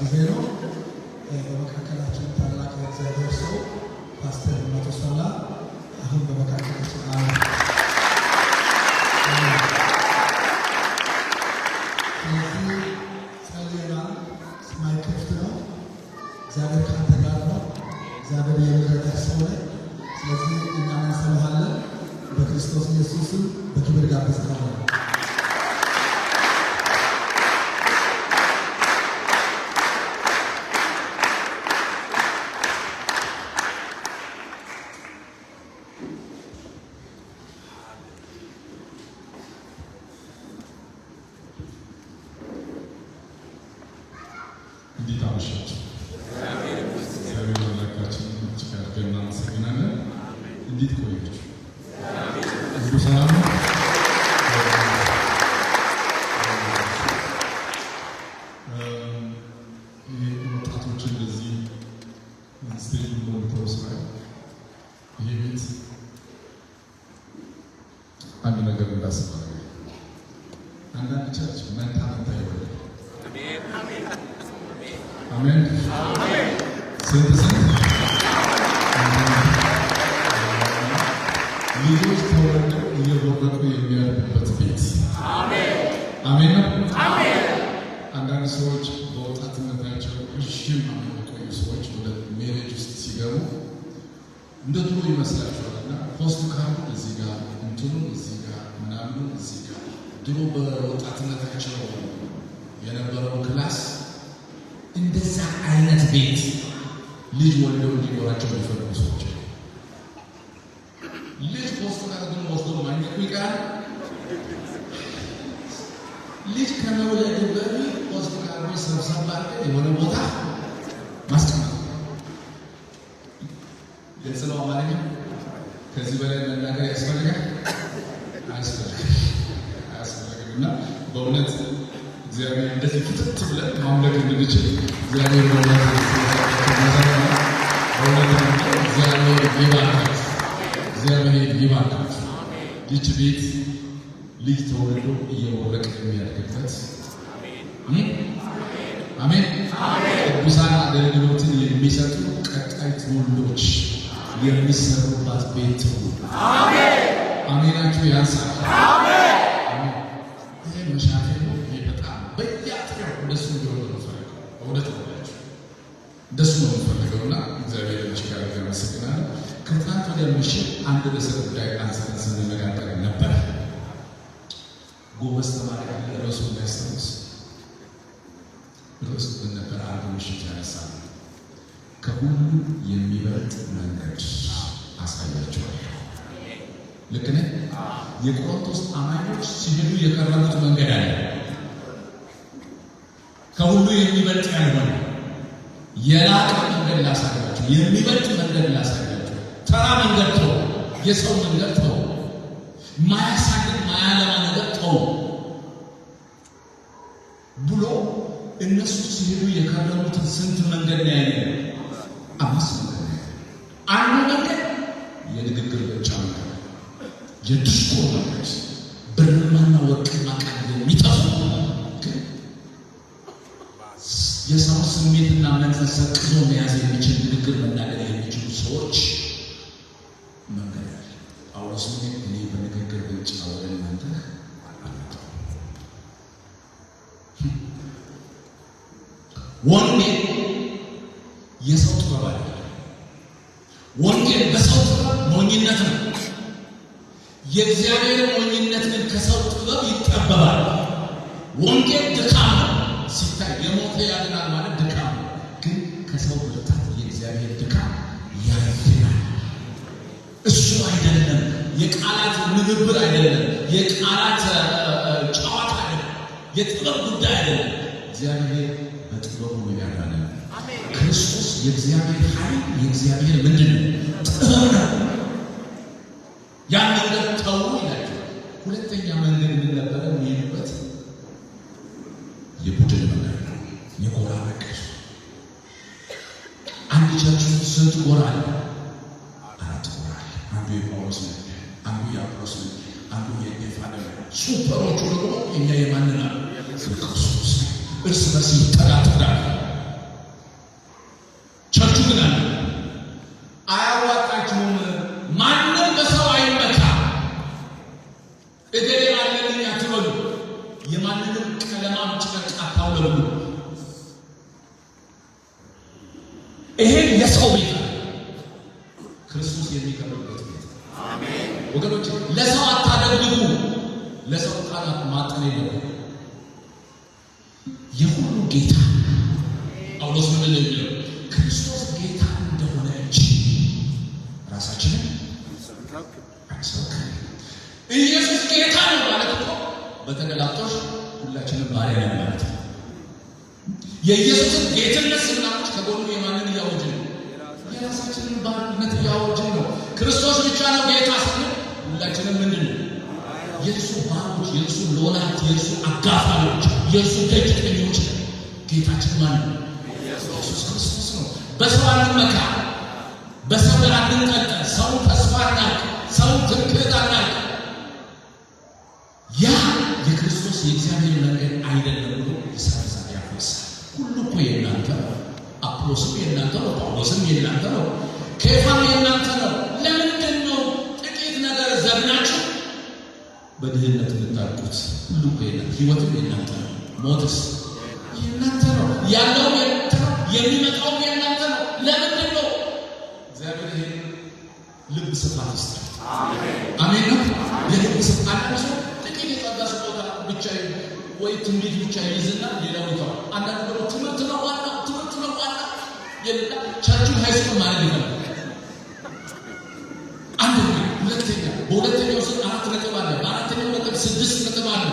ጊዜ ነው። በመካከላችን ታላቅ የእግዚአብሔር ሰው ፓስተር መቶሰላ አሁን በመካከላችን አለ። ስለዚህ ጸልየናል። ሰማይ ክፍት ነው። እግዚአብሔር ከአንተ ጋር ነው። እግዚአብሔር የሚረዳ ሰው ነው። ስለዚህ እኛ እንሰማሃለን። በክርስቶስ ኢየሱስም በክብር ጋብዝሃለን። እንዴት አመሻችሁ? እግዚአብሔር አምላካችንን እጅግ አድርገን እናመሰግናለን። እንዴት ቆያችሁ? ሁሉ ሰላም ነው? ይሄ ወጣቶች እንደዚህ stage ሞልተው ሳይ ይሄ ቤት አንድ ነገር እንዳስብ አደረገኝ። አንዳንድ church መንታ መንታ ይወልዳል። አሜን። ስንት ስንት ልጆች ተወልደው እየቦረቁ የሚያድጉበት ቤት፣ አሜን ነው። አንዳንድ ሰዎች በወጣትነታቸው ረዥም ዓመት የቆዩ ሰዎች ወደ marriage ውስጥ ሲገቡ እንደ ድሮ ይመስላቸዋል እና post card ኡ እዚህ ጋር፣ እንትኑ እዚህ ጋር፣ ምናምኑ እዚህ ጋር፣ ድሮ በወጣትነታቸው የነበረው class፣ እንደዛ አይነት ቤት ልጅ ወልደው እንዲኖራቸው የሚፈልጉ ሰዎች ልጅ post card ኡን ወስዶ ማኘኩ ይቀራል። ልጅ ከመውለድ በፊት post card ኡን ሰብሰብ አድርገህ የሆነ ቦታ ማስቀመጥ። ግልጽ ነው አማርኛ። ከዚህ በላይ መናገር ያስፈልጋል? አያስፈልግም፣ አያስፈልግም። እና በእውነት እግዚአብሔር እንደዚህ ፍትት ብለን ማምለክ እንድንችል እግዚአብሔር በእውነት በእውነት እግዚአብሔር ይባርካችሁ። እግዚአብሔር ይባርካችሁ። ይህች ቤት ልጅ ተወልዶ እየወረቀ የሚያድግበት፣ አሜን። ቅዱሳን አገልግሎትን የሚሰጡ ቀጣይ ትውልዶች የሚሰሩባት ቤት ትሁን። አሜናችሁ ያንሳል። አሜን። ይሄ መሻቴ ነው። ይሄ በጣም በየአጥቢያው እንደሱ እንዲሆን ነው የምፈልገው። እውነት ነው የምላችሁ፣ እንደሱ ነው የምፈልገው እና እግዚአብሔር እጅግ አድርጌ አመሰግናለሁ። ከትናንት ወዲያ ምሽት አንድ ርዕሰ ጉዳይ አንስተን ስንነጋገር ነበረ። ጎበዝ ተማሪ አለ ርዕሱ የሚያስታውስ? ርዕሱ ምን ነበር? ዓርብ ምሽት ያነሳነው ከሁሉ የሚበልጥ መንገድ አሳያቸዋለሁ። ልክ ነህ? የቆሮንቶስ አማኞች ሲሄዱ የከረሙት መንገድ አለ። ከሁሉ የሚበልጥ ያልሆነ የላቀ መንገድ ላሳያቸው፣ የሚበልጥ መንገድ ላሳያቸው። ተራ መንገድ ተው፣ የሰው መንገድ ተው፣ ማያሳድግ ማያለማ ነገር ተው ብሎ እነሱ ሲሄዱ የከረሙትን ስንት መንገድ ነው ያየነው? አምስት መንገድ ነው ያየነው። አንዱ መንገድ የንግግር ብቻ መንገድ፣ የዲስኩር መንገድ፣ ብርማና ወርቅማ ቃል የሚጠፉ ግን የሰው ስሜትና መንፈስ ሰቅዞ መያዝ የሚችል ንግግር መናገር የሚችሉ ሰዎች መንገድ አለ። ጳውሎስ ምን፣ እኔ በንግግር ብልጫ ወደ እናንተ አልመጣሁም። ወንጌል የሰው ጥበብ አይደለም። ወንጌል በሰው ጥበብ ሞኝነት ነው። የእግዚአብሔር ሞኝነት ግን ከሰው ጥበብ ይጠበባል። ወንጌል ድካም ነው ሲታይ፣ የሞተ ያድናል ማለት ድካም ነው። ግን ከሰው ብርታት የእግዚአብሔር ድካም ያይላል። እሱ አይደለም፣ የቃላት ንግግር አይደለም፣ የቃላት ጨዋታ አይደለም፣ የጥበብ ጉዳይ አይደለም። እግዚአብሔር በጥበቡ ነው ያዳነን። ክርስቶስ የእግዚአብሔር ኃይል፣ የእግዚአብሔር ምንድን ነው? ጥበብ ነው። ያን መንገድ ተዉ ይላቸዋል። ሁለተኛ መንገድ ምን ነበረ የሚሄዱበት? የቡድን መንገድ ነው። የጎራ መንገድ። አንድ church ውስጥ ስንት ጎራ አለ? አራት ጎራ አለ። አንዱ የጳውሎስ ነው፣ አንዱ የአጵሎስ ነው፣ አንዱ የኬፋ ነው። Super ኦቹ ደግሞ እኛ የማንን አሉ? የክርስቶስ። እርስ በርስ ይጠጋጠጋል። ይሄ የሰው ቤት ነው፣ ክርስቶስ የሚከብርበት ቤት። ወገኖች ለሰው አታደግቡ፣ ለሰው ቃላት ማጠን የለም። የሁሉ ጌታ ጳውሎስ ምንድን ነው የሚለው? ክርስቶስ ጌታ እንደሆነ እንጂ ራሳችንን አንሰብክም። ኢየሱስ ጌታ ነው ማለት እኮ በተገላቢጦሽ ሁላችንም ባሪያ ነን ማለት ነው። የኢየሱስን ጌትነት ስናውጅ ከጎኑ የማንን እያወጅን ነው? የራሳችንን ባርነት እያወጅን ነው። ክርስቶስ ብቻ ነው ጌታ ስንል ሁላችንም ምንድን ነው? የእርሱ ባሮች፣ የእርሱ ሎላት፣ የእርሱ አጋፋሪዎች፣ የእርሱ ደጅ ጠኞች ነን። ጌታችን ማን ነው? ኢየሱስ ክርስቶስ ነው። በሰው አንመካ፣ በሰው ላይ አንንጠልጠል፣ ሰውን ተስፋ አናርግ፣ ሰውን ትምክህት አናርግ። ያ የክርስቶስ የእግዚአብሔር መንገድ አይደለም ብሎ ይሰርዛል፣ ያፈርሳል። ሁሉ እኮ የእናንተ ነው። አጵሎስም የእናንተ ነው፣ ጳውሎስም የእናንተ ነው፣ ኬፋም የእናንተ ነው። ለምንድን ነው ጥቂት ነገር ዘግናችሁ በድህነት የምታልቁት? ሁሉ እኮ የእናንተ፣ ህይወትም የእናንተ ነው፣ ሞትስ የእናንተ ነው፣ ያለውም የእናንተ ነው፣ የሚመጣውም የእናንተ ነው። ለምንድን ነው እግዚአብሔር ይሄን ልብ ስፋት ይስጣል። አሜን ነው። የልብ ስፋት አንዳንድ ሰው ጥቂት የጸጋ ስጦታ ብቻ ወይ ትንቢት ብቻ ይይዝና ሌላውን ይተዋል። አንዳንዱ ደግሞ ትምህርት ነው ዋናው፣ ትምህርት ነው ዋናው ይልና church ኡን high school ማለት ይፈልጋል። አንደኛ፣ ሁለተኛ፣ በሁለተኛው ስር 4 ነጥብ አለ፣ በአራተኛው ነጥብ 6 ነጥብ አለ።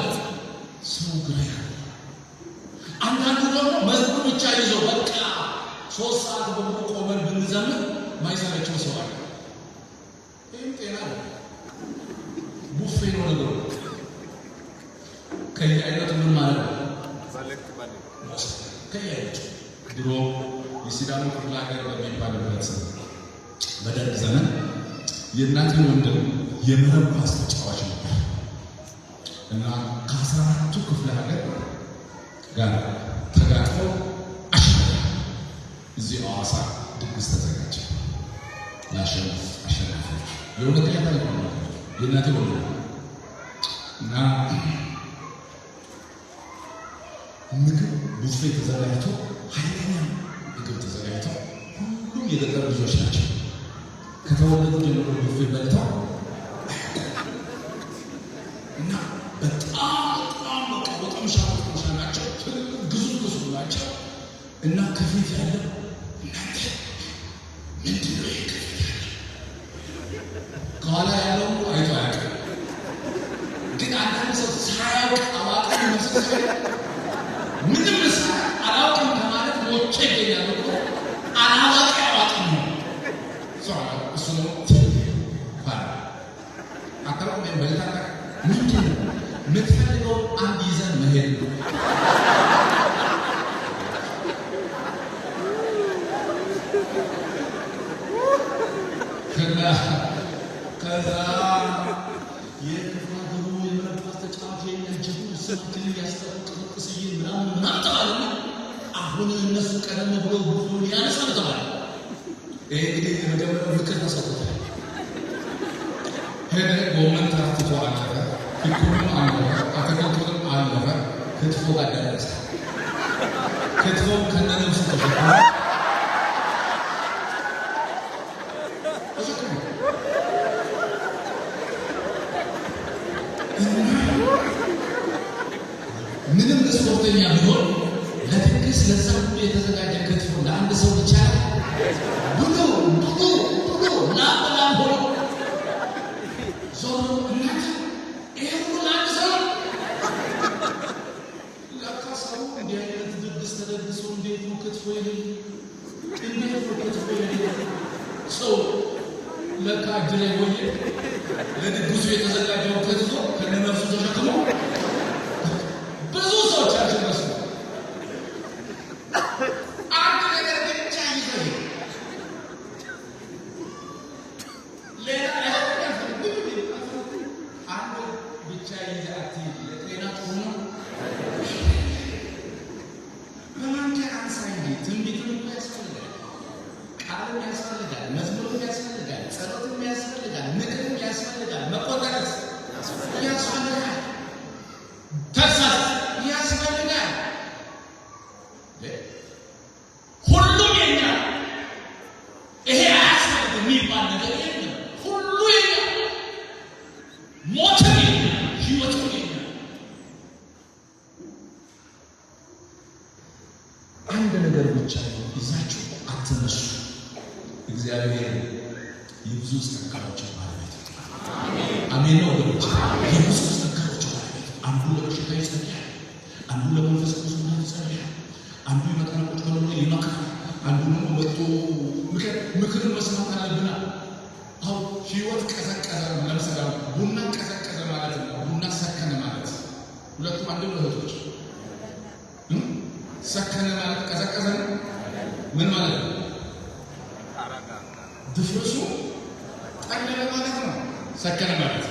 ሰው ግራ ይገባል። አንዳንዱ ደግሞ መዝሙር ብቻ ይዞ በቃ 3 ሰዓት በሙሉ ቆመን ብንዘምር ማይሰለቸው ሰው አለ። ይህም ጤና ነው፣ ቡፌ ነው ነገሩ። ከየአይነቱ ምን ማለት ነው? ከየአይነቱ ድሮ የሲዳሞ ክፍለ ሀገር በሚባልበት በደርግ ዘመን የእናቴ ወንድም የመረብ ኳስ ተጫዋች ነበር እና ከ14ቱ ክፍለ ሀገር ጋር ተጋጥሞ አሸነፈ። እዚህ ሐዋሳ ድግስ ተዘጋጀ ለአሸናፊዎች። የሁለተኛ ታሪክ ነው የእናቴ ወንድም እና ምግብ ቡፌ ተዘጋጅቶ ኃይለኛ ምግብ ተዘጋጅቶ ሁሉም የገጠር ልጆች ናቸው። ከተወለዱ ጀምሮ ቡፌ በልተው እና በጣም በጣም በቃ ወጠምሻ ወጠምሻ ናቸው። ትልቅ ግዙፍ ግዙፍ ናቸው። እና ከፊት ያለው እናንተ ምንድን ነው ይሄ ከፊት ያለው? ከኋላ ያለው አይቶ አያውቅም። ግን አንዳንድ ሰው ሳያውቅ አዋቂ መስል ሰው ምንም አላውቅም ከማለት ሞቼ ይገኛል ብሎ አላዋቂ አዋቂ ነው። እሱ ነው አታውቅም ወይም በልታ ምንድን ነው የምትፈልገው? አንድ ይዘን መሄድ ነው። ከዛ የክፍለ ሀገሩ የመረብ ኳስ ተጫዋች የኛ ጀግኖች ስማችንን እያስጠሩ ቅብጥስዬ ምናምን ምናምን ተባለና አሁን እነሱ ቀደም ብሎ ቡፌውን ያነሳል ተባለ። ይሄ እንግዲህ የመጀመሪያው ምክር ተሰጥቶታል። ሄደ ጎመን ታትቶ አለፈ፣ ክኩንም አለፈ፣ አትክልቱንም አለፈ፣ ክትፎ ጋር ደረሰ። ክትፎም ከነነፍሱ ተሸክሞ ተሸክሞ ምንም ስፖርተኛ ቢሆን ለድግስ ለዛ ሁሉ የተዘጋጀ ክትፎ ለአንድ ሰው ብቻ ብሎ ብሎ ብሎ ላም ላም ሆኖ ዞሮ እናንተ ይሄ ሁሉ ለአንድ ሰው ነው? ለካ ሰው እንዲህ አይነት ድግስ ተደግሶ እንዴት ነው ክትፎ የሌለ? እንዴት ነው ክትፎ የሌለ? ሰው ለካ እጅ ላይ ወየ ለድግሱ የተዘጋጀው ክትፎ ከነነፍሱ ተሸክሞ ብዙ ሰዎች ያልደረሱ አንድ ነገር ብቻ ይዘው ሌላ አንድ ብቻ ይዘህ አትሂድ። ለጤና ጥሩ ነው። በማንኪያ አንሳ እንጂ ትንቢትም እኮ ያስፈልጋል፣ ቃልም ያስፈልጋል፣ መዝሙርም ያስፈልጋል፣ ጸሎትም ያስፈልጋል፣ ምክርም ያስፈልጋል፣ መቆጣጠር ያስፈልጋል፣ ተግሳጽ ያስፈልጋል። አትነሱ። እግዚአብሔር የብዙ ጸጋዎች ባለቤት ነው። አሜን ነው ወገኖች። የብዙ ጸጋዎች ባለቤት። አንዱ ለበሽታ ይጸልያል፣ አንዱ ለመንፈስ ቅዱስ ሙላት ይጸልያል፣ አንዱ ይመጣል ቁጭ ብሎ ይመክራል፣ አንዱ ደግሞ መጥቶ ምክርን መስማት አለብና። አሁን ህይወት ቀዘቀዘ። ለምሳሌ ቡና ቀዘቀዘ ማለት ነው፣ ቡና ሰከነ ማለት ሁለቱም አንድ ነው እህቶች። ሰከነ ማለት ቀዘቀዘ ነው። ምን ማለት ነው? ድፍርሱ ጠለለ ማለት ነው። ሰከነ ማለት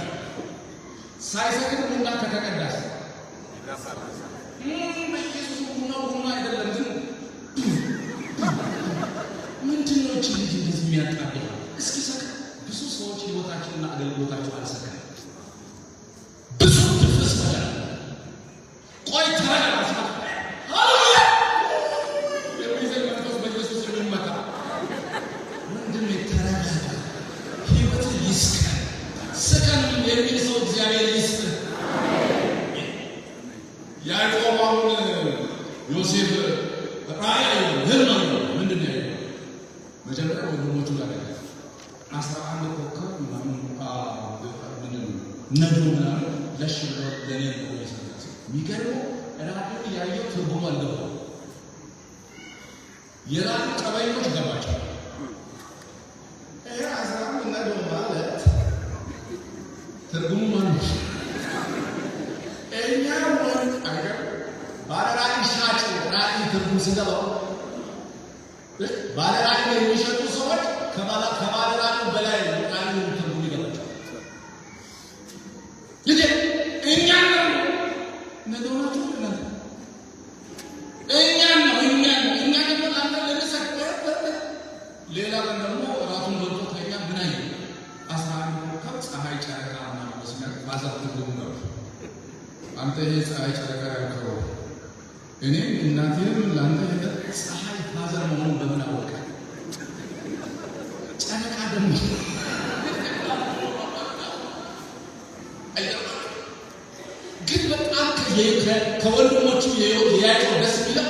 ሳይሰክን ቡና ከተቀዳስ በኢየሱስ ቡና ቡና አይደለም። ግን ምንድን ነው እቺ ልጅ እንደዚህ የሚያጣብቅ? እስኪ ሰክን። ብዙ ሰዎች ህይወታቸውና አገልግሎታቸው አልሰከንም። ብዙ ድፍርስ ነገር ቆይ ተረጋጋ። ሃሌሉያ የሚዘል መንፈስ በኢየሱስ የሚመታ። ወንድሜ ተረጋጋ። ህይወት ይስከን። ስከን የሚል ሰው እግዚአብሔር ይስጥ። ያዕቆብ አሁን ዮሴፍ ራእይ አየሁ፣ ህልም አየሁ። ምንድን ነው ያየው? መጀመሪያ ወንድሞቹ ጋር ያለ 11 ኮከብ ምናምን ምንድን ነው ነዶ ምናምን ለሽ ብሎ ለእኔ ነው የሰጡት። የሚገርመው ራእዩን ያየው ትርጉሙ አልገባው። የራእዩ ቀበኞች ገባቸው። ይሄ 11 ነዶ ማለት ትርጉሙ ማን ነው? እኛ ወንድ አይገርም። ባለ ራእይ ሻጭ ራእይ ትርጉም ሲገባው ባለ ራእይ የሚሸጡ ሰዎች ከባለ ራእዩ በላይ ራእዩ ትርጉም ይገባቸዋል። ልጄ እኛን ነው ነገሯችሁ፣ እናንተ እኛን ነው እኛን ነው። እኛ ደግሞ ለአንተ ልንሰጥ። ሌላ ቀን ደግሞ እራቱን በልቶ ተኛ። ምን አየ? 11 ኮከብ፣ ፀሐይ፣ ጨረቃ ምናምን ሲናገር father ትርጉሙ ነው። አንተ ይሄ ፀሐይ ጨረቃ ያልከው እኔም እናቴም ለአንተ ፀሐይ father መሆኑን በምን አወቀ? ጨረቃ ደግሞ ግን በጣም ከወንድሞቹ የያዕቆብ ደስ የሚለው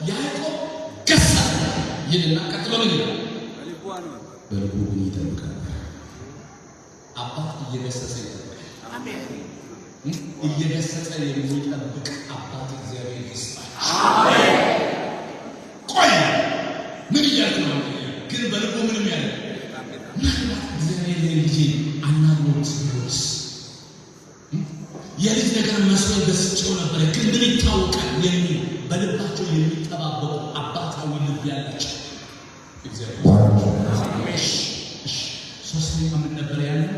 ያዕቆብ ገሰጸ ይልና ቀጥሎ ምን ይላል? በልቡ ግን ይጠብቃል። አባት እየገሰጸ ይጠብቃል። እየገሰጸ የሚጠብቅ አባት እግዚአብሔር ይስጣችሁ። ቆይ ምን እያልክ ነው? ግን በልቡ ምንም ያለ ምናልባት እግዚአብሔር ይሄን ልጄ አናግሮት ቢሆንስ፣ የልጅ ነገር መስሎ ገስጬው ነበረ፣ ግን ምን ይታወቃል የሚል በልባቸው የሚጠባበቁ አባታዊ ልብ ያላቸው እግዚአብሔር። እሺ፣ እሺ። ሶስተኛ ምን ነበር ያለው?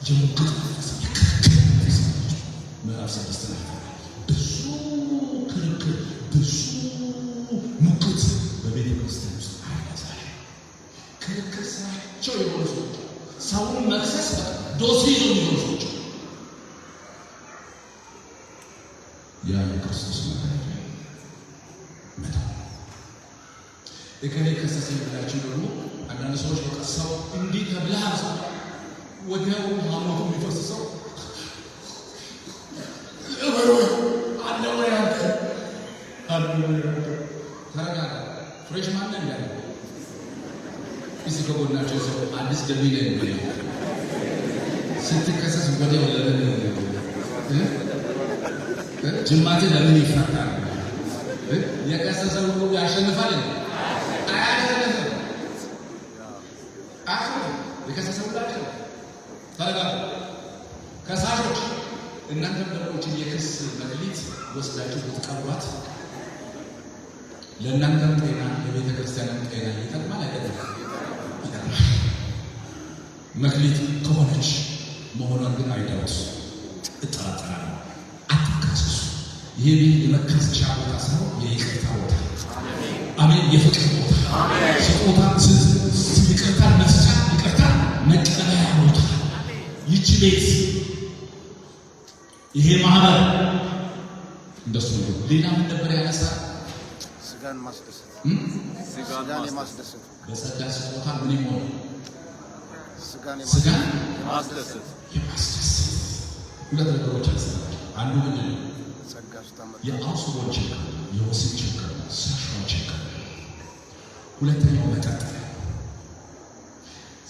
የሙግት መንፈስ፣ የክርክር መንፈስ ምዕራፍ 6 ላይ ብዙ ክርክር፣ ብዙ ሙግት በቤተ ክርስቲያን ውስጥ አለ ዛሬ። ክርክር ስራቸው የሆኑ ሰዎች፣ ሰውን መክሰስ በቃ ዶሴ ይዘው የሚሆኑ ሰዎች፣ ያ የክርስቶስ ነገር መተው። እከሌ ከሰሰኝ ብላችሁ ደግሞ አንዳንድ ሰዎች በቃ ሰው እንዲህ ተብለሃል ሰው ወዲያው ሐሞቱ የሚፈስ ሰው አለ ወይ አንተ አለ ወይ አንተ? ተረጋጋ። Freshman ነህ እንዳለ እስኪ ከጎናቸው ሰው አዲስ ገቢ ነህ እንበል። ስትከሰስ ወዲያው ለምን ጅማቴ ለምን ይፈታል? የከሰሰ ሁሉ ያሸንፋል? አያሸንፍም። አያሸንፍም። የከሰሰ ሁሉ አያሸንፍም። ተረጋጉ። ከሳሾች እናንተም ደግሞ ይህችን የክስ መክሊት ወስዳችሁ ብትቀብሯት ለእናንተም ጤና ለቤተ ክርስቲያንም ጤና ይጠቅማል። አይጠቅምም? ይጠቅማል። መክሊት ከሆነች መሆኗን ግን አይዳውት እጠራጠራለሁ። አትካሰሱ። ይሄ ቤት የመካሰሻ ቦታ ሳይሆን የይቅርታ ቦታ፣ አሜን፣ የፍቅር ቦታ፣ ስጦታ ይቅርታ መስጫ፣ ይቅርታ መቀበያ ቦታ ይቺ ቤት፣ ይሄ ማህበር እንደሱ ነው። ሌላ ምን ነበር ያነሳ? ስጋን ማስደሰት፣ ስጋን የማስደሰት። በጸጋ ስጦታ ምን ይሆን? ስጋን ስጋን የማስደሰት። የማስደሰት ሁለት ነገሮች አንስተናል። አንዱ ምንድን ነው? ጸጋ ስታመጣ የአውስሮ ችግር፣ የወሲብ ችግር፣ sexual ችግር። ሁለተኛው መጠጥ ላይ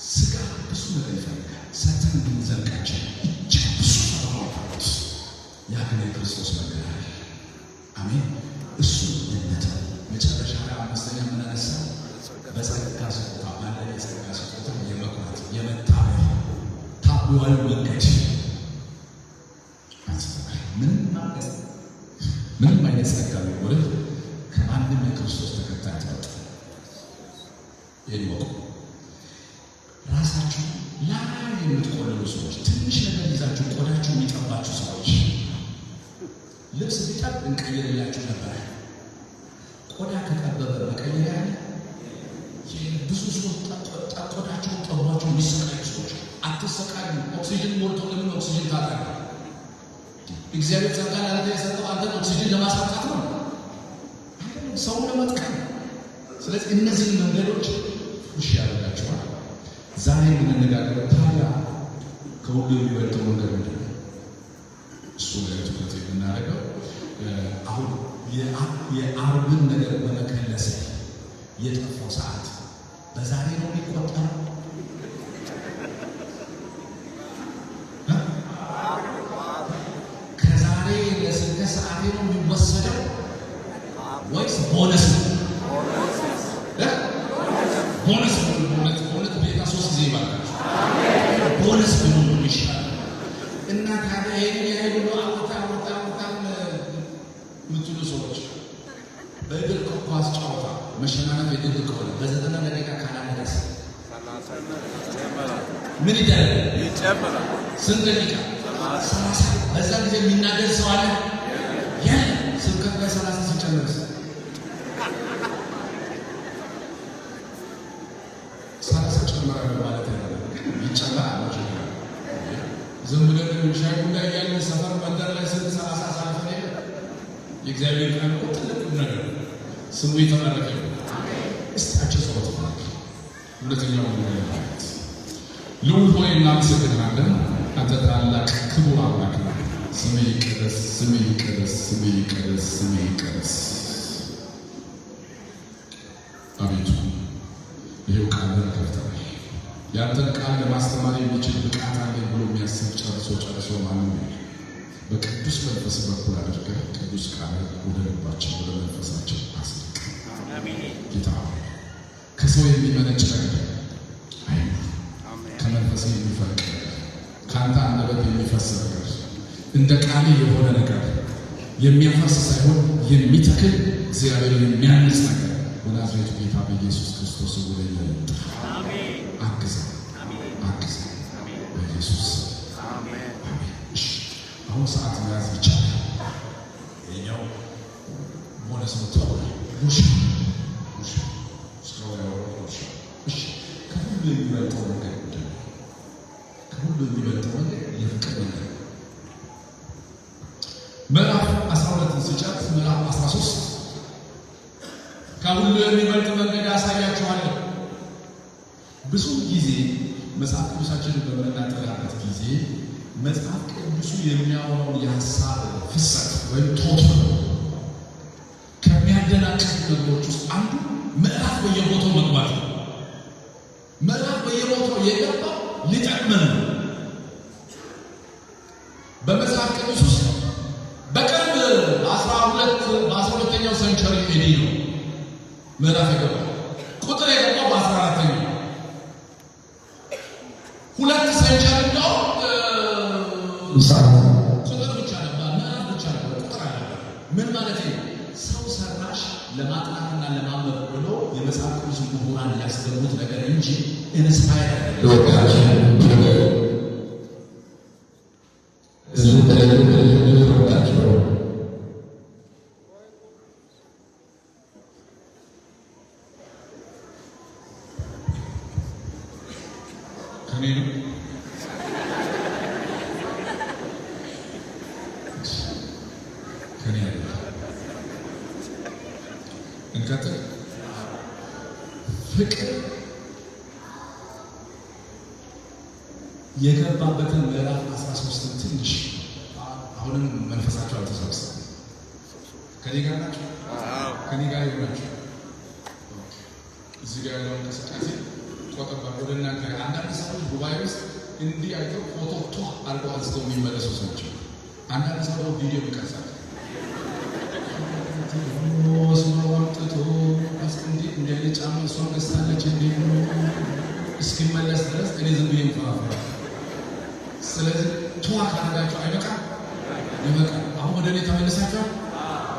ስጋ ብዙ ነገር ይፈልጋል። ሰተን እንድንዘልቃቸው እጅግ ብዙ ፈተናዎች፣ ያ ግን የክርስቶስ መንገድ አለ። አሜን። እሱ እንተው። መጨረሻ ላይ አምስተኛ ምን አነሳ? በጸጋ ስጦታ ባለ የጸጋ ስጦታ የመኩራት፣ የመታበይ ታቢዋዊ መንገድ አንስተናል። ምንም አይነት ጸጋ ቢኖርህ ከማንም የክርስቶስ ተከታይ አትበልጥም። ይህን ወቁ። ራሳችሁ ላይ የምትቆልሉ ሰዎች፣ ትንሽ ነገር ይዛችሁ ቆዳችሁ የሚጠባችሁ ሰዎች፣ ልብስ ቢጠብ እንቀይርላችሁ ነበረ። ቆዳ ከጠበበ መቀየር ያለ ብዙ ሰዎች ቆዳቸውን ጠቧቸው የሚሰቃዩ ሰዎች፣ አትሰቃዩ። ኦክሲጅን ሞልቶ ለምን ኦክሲጅን ታጣለህ? እግዚአብሔር ጸጋ ለአንተ የሰጠው አንተን ኦክሲጅን ለማሳጣት ነው አይደለም፣ ሰውን ለመጥቀም። ስለዚህ እነዚህን መንገዶች ውሽ ያደርጋቸዋል። ዛሬ የምንነጋገረው ታዲያ ከሁሉ የሚበልጠው መንገድ ምንድን ነው? እሱ ላይ ትኩረት የምናደርገው አሁን የዓርብን ነገር በመከለስ የጠፋው ሰዓት በዛሬ ነው የሚቆጠረው? ከዛሬ ለስንት ሰዓቴ ነው የሚወሰደው ወይስ ቦነስ ነው? ቦነስ ነው። በእውነት ቤታ 3 ጊዜ ይባርካችሁ። ቦነስ ቢሆን ነው የሚሻለው። እና ታዲያ ይሄንን ያህል ሁሉ አውርታ አውርታ አውርታ የምትሉ ሰዎች፣ በእግር ኳስ ጨዋታ መሸናነፍ የግድ ከሆነ በ90 ደቂቃ ካላለቀስ ምን ይደረግ? ይጨምራል። ስንት ደቂቃ? 30። በዛ ጊዜ የሚናገር ሰው አለ? የለም። ስብከት ላይ 30 ሲጨመርስ? 30 ጨመራለሁ ማለት አይደለም፣ ግን ይጨመራል። ዝም ብለን ሻይ ቡና እያለን ሰፈር መንደር ላይ ስንት 30 አሳልፈን የለ? የእግዚአብሔር ቃል እኮ ትልቅ ነገር ነው። ስሙ የተባረከ ይሁን። እስቲ አጭር ጸሎት እናድርግ። ሁለተኛው ነገር ማለት ልዑል ሆይ እናመሰግንሃለን። አንተ ታላቅ ክቡር አምላክ ነህ። ስምህ ይቀደስ፣ ስምህ ይቀደስ፣ ስምህ ይቀደስ፣ ስምህ ይቀደስ። አቤቱ ይኸው ቃልህን ከፍተናል። ያንተን ቃል ለማስተማር የሚችል ብቃት አለኝ ብሎ የሚያስብ ጨርሶ ጨርሶ ማንም የለም። በቅዱስ መንፈስ በኩል አድርገህ ቅዱስ ቃልህን ወደ ልባችን፣ ወደ መንፈሳችን አስልቅ። ጌታ ሆይ ከሰው የሚመነጭ ነገር አይኖር፣ ከመንፈስ የሚፈልቅ ነገር፣ ከአንተ አንደበት የሚፈስ ነገር፣ እንደ ቃል የሆነ ነገር፣ የሚያፈርስ ሳይሆን የሚተክል፣ እግዚአብሔር የሚያንጽ ነገር በናዝሬቱ ጌታ በኢየሱስ ክርስቶስ ወደ እኛ ይምጣ። አግዘን፣ አግዘን በኢየሱስ ስም አሜን። እሺ፣ አሁን ሰዓት መያዝ ይቻላል። ይኸኛው ቦነስ ነው ተብሏል። ጉርሻ፣ ጉርሻ፣ እስካሁን ያወራሁት ጉርሻ። እሺ፣ ከሁሉ የሚበልጠው መንገድ ምንድን ነው? ከሁሉ የሚበልጠው መንገድ የፍቅር መንገድ ነው። ምዕራፍ 12 ሲጨርስ ምዕራፍ 13 ከሁሉ የሚበልጥ መንገድ አሳያችኋለሁ። ብዙ ጊዜ መጽሐፍ ቅዱሳችንን በምናጠናበት ጊዜ መጽሐፍ ቅዱሱ የሚያወራውን የሀሳብ ፍሰት ወይም ቶት ከሚያደናቅፉ ነገሮች ውስጥ አንዱ ምዕራፍ በየቦታው መግባት ነው። ምዕራፍ በየቦታው የገባው ሊጠቅመን ነው። በመጽሐፍ ቅዱስ ውስጥ በቅርብ በ12ኛው century AD ነው ምዕራፍ የገባው። ቁጥር የገባው በ14ኛው፣ 2 century እንደው ቁጥር ብቻ ነበር፣ ምዕራፍ ብቻ ነበር፣ ቁጥር አልነበር። ምን ማለት ነው? ሰው ሰራሽ ለማጥናትና ለማንበብ ብሎ የመጽሐፍ ቅዱስ ምሁራን ያስገቡት ነገር እንጂ inspire አይደለም። ከኔ ነው። ከኔ አይደለም። እንቀጥል። ፍቅር የገባበትን ምዕራፍ 13 ትንሽ አሁንም መንፈሳቸው አልተሰበሰበም። ከኔ ጋር ናቸው? ከኔ ጋር ይሆናቸው። እዚህ ጋር ያለው እንቅስቃሴ ቆጠባ ወደ እናንተ። አንዳንድ ሰዎች ጉባኤ ውስጥ እንዲህ አይተው ፎቶ ቷ አድርገው አንስተው የሚመለሱ ሰዎች፣ አንዳንድ ሰው ደግሞ ቪዲዮ ይቀርጻል። ወስኖ አምጥቶ እንዲህ እንዲህ አይነት ጫማ እሷ ገዝታለች እንዲህ እስኪመለስ ድረስ እኔ ዝም ብዬ እንፈራፈራ። ስለዚህ ቷ ካደረጋችሁ አይበቃም? ይበቃል። አሁን ወደ እኔ ተመልሳችኋል።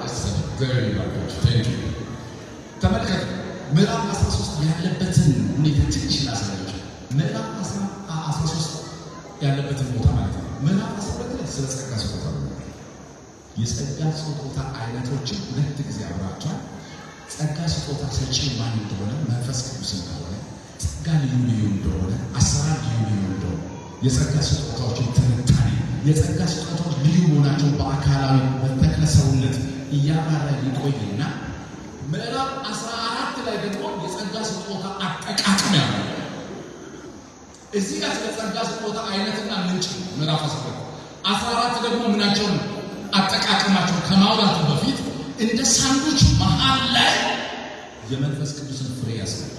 እግዚአብሔር ይባርካችሁ። Thank you። ተመልከቱ፣ ምዕራፍ 13 ያለበትን ሁኔታ ትንሽ ላሳያችሁ። ምዕራፍ 13 ያለበትን ቦታ ማለት ነው። ምዕራፍ 12 ላይ ስለ ጸጋ ስጦታ ነው። የጸጋ ስጦታ አይነቶችን ሁለት ጊዜ አብራቸዋል። ጸጋ ስጦታ ሰጪ ማን እንደሆነ፣ መንፈስ ቅዱስ እንደሆነ፣ ጸጋ ልዩ ልዩ እንደሆነ፣ አሰራር ልዩ ልዩ እንደሆነ፣ የጸጋ ስጦታዎችን ትንታኔ፣ የጸጋ ስጦታዎች ልዩ መሆናቸውን በአካላዊ በተክለ ሰውነት እያብራራ ይቆይና ምዕራፍ 14 ላይ ደግሞ የጸጋ ስጦታ አጠቃቀም ያለው። እዚህ ጋር ስለ ጸጋ ስጦታ አይነትና ምንጭ ነው። ምዕራፍ 12፣ 14 ደግሞ ምናቸውን አጠቃቀማቸውን ከማውራቱ በፊት እንደ ሳንዱች መሀል ላይ የመንፈስ ቅዱስን ፍሬ ያስገባል።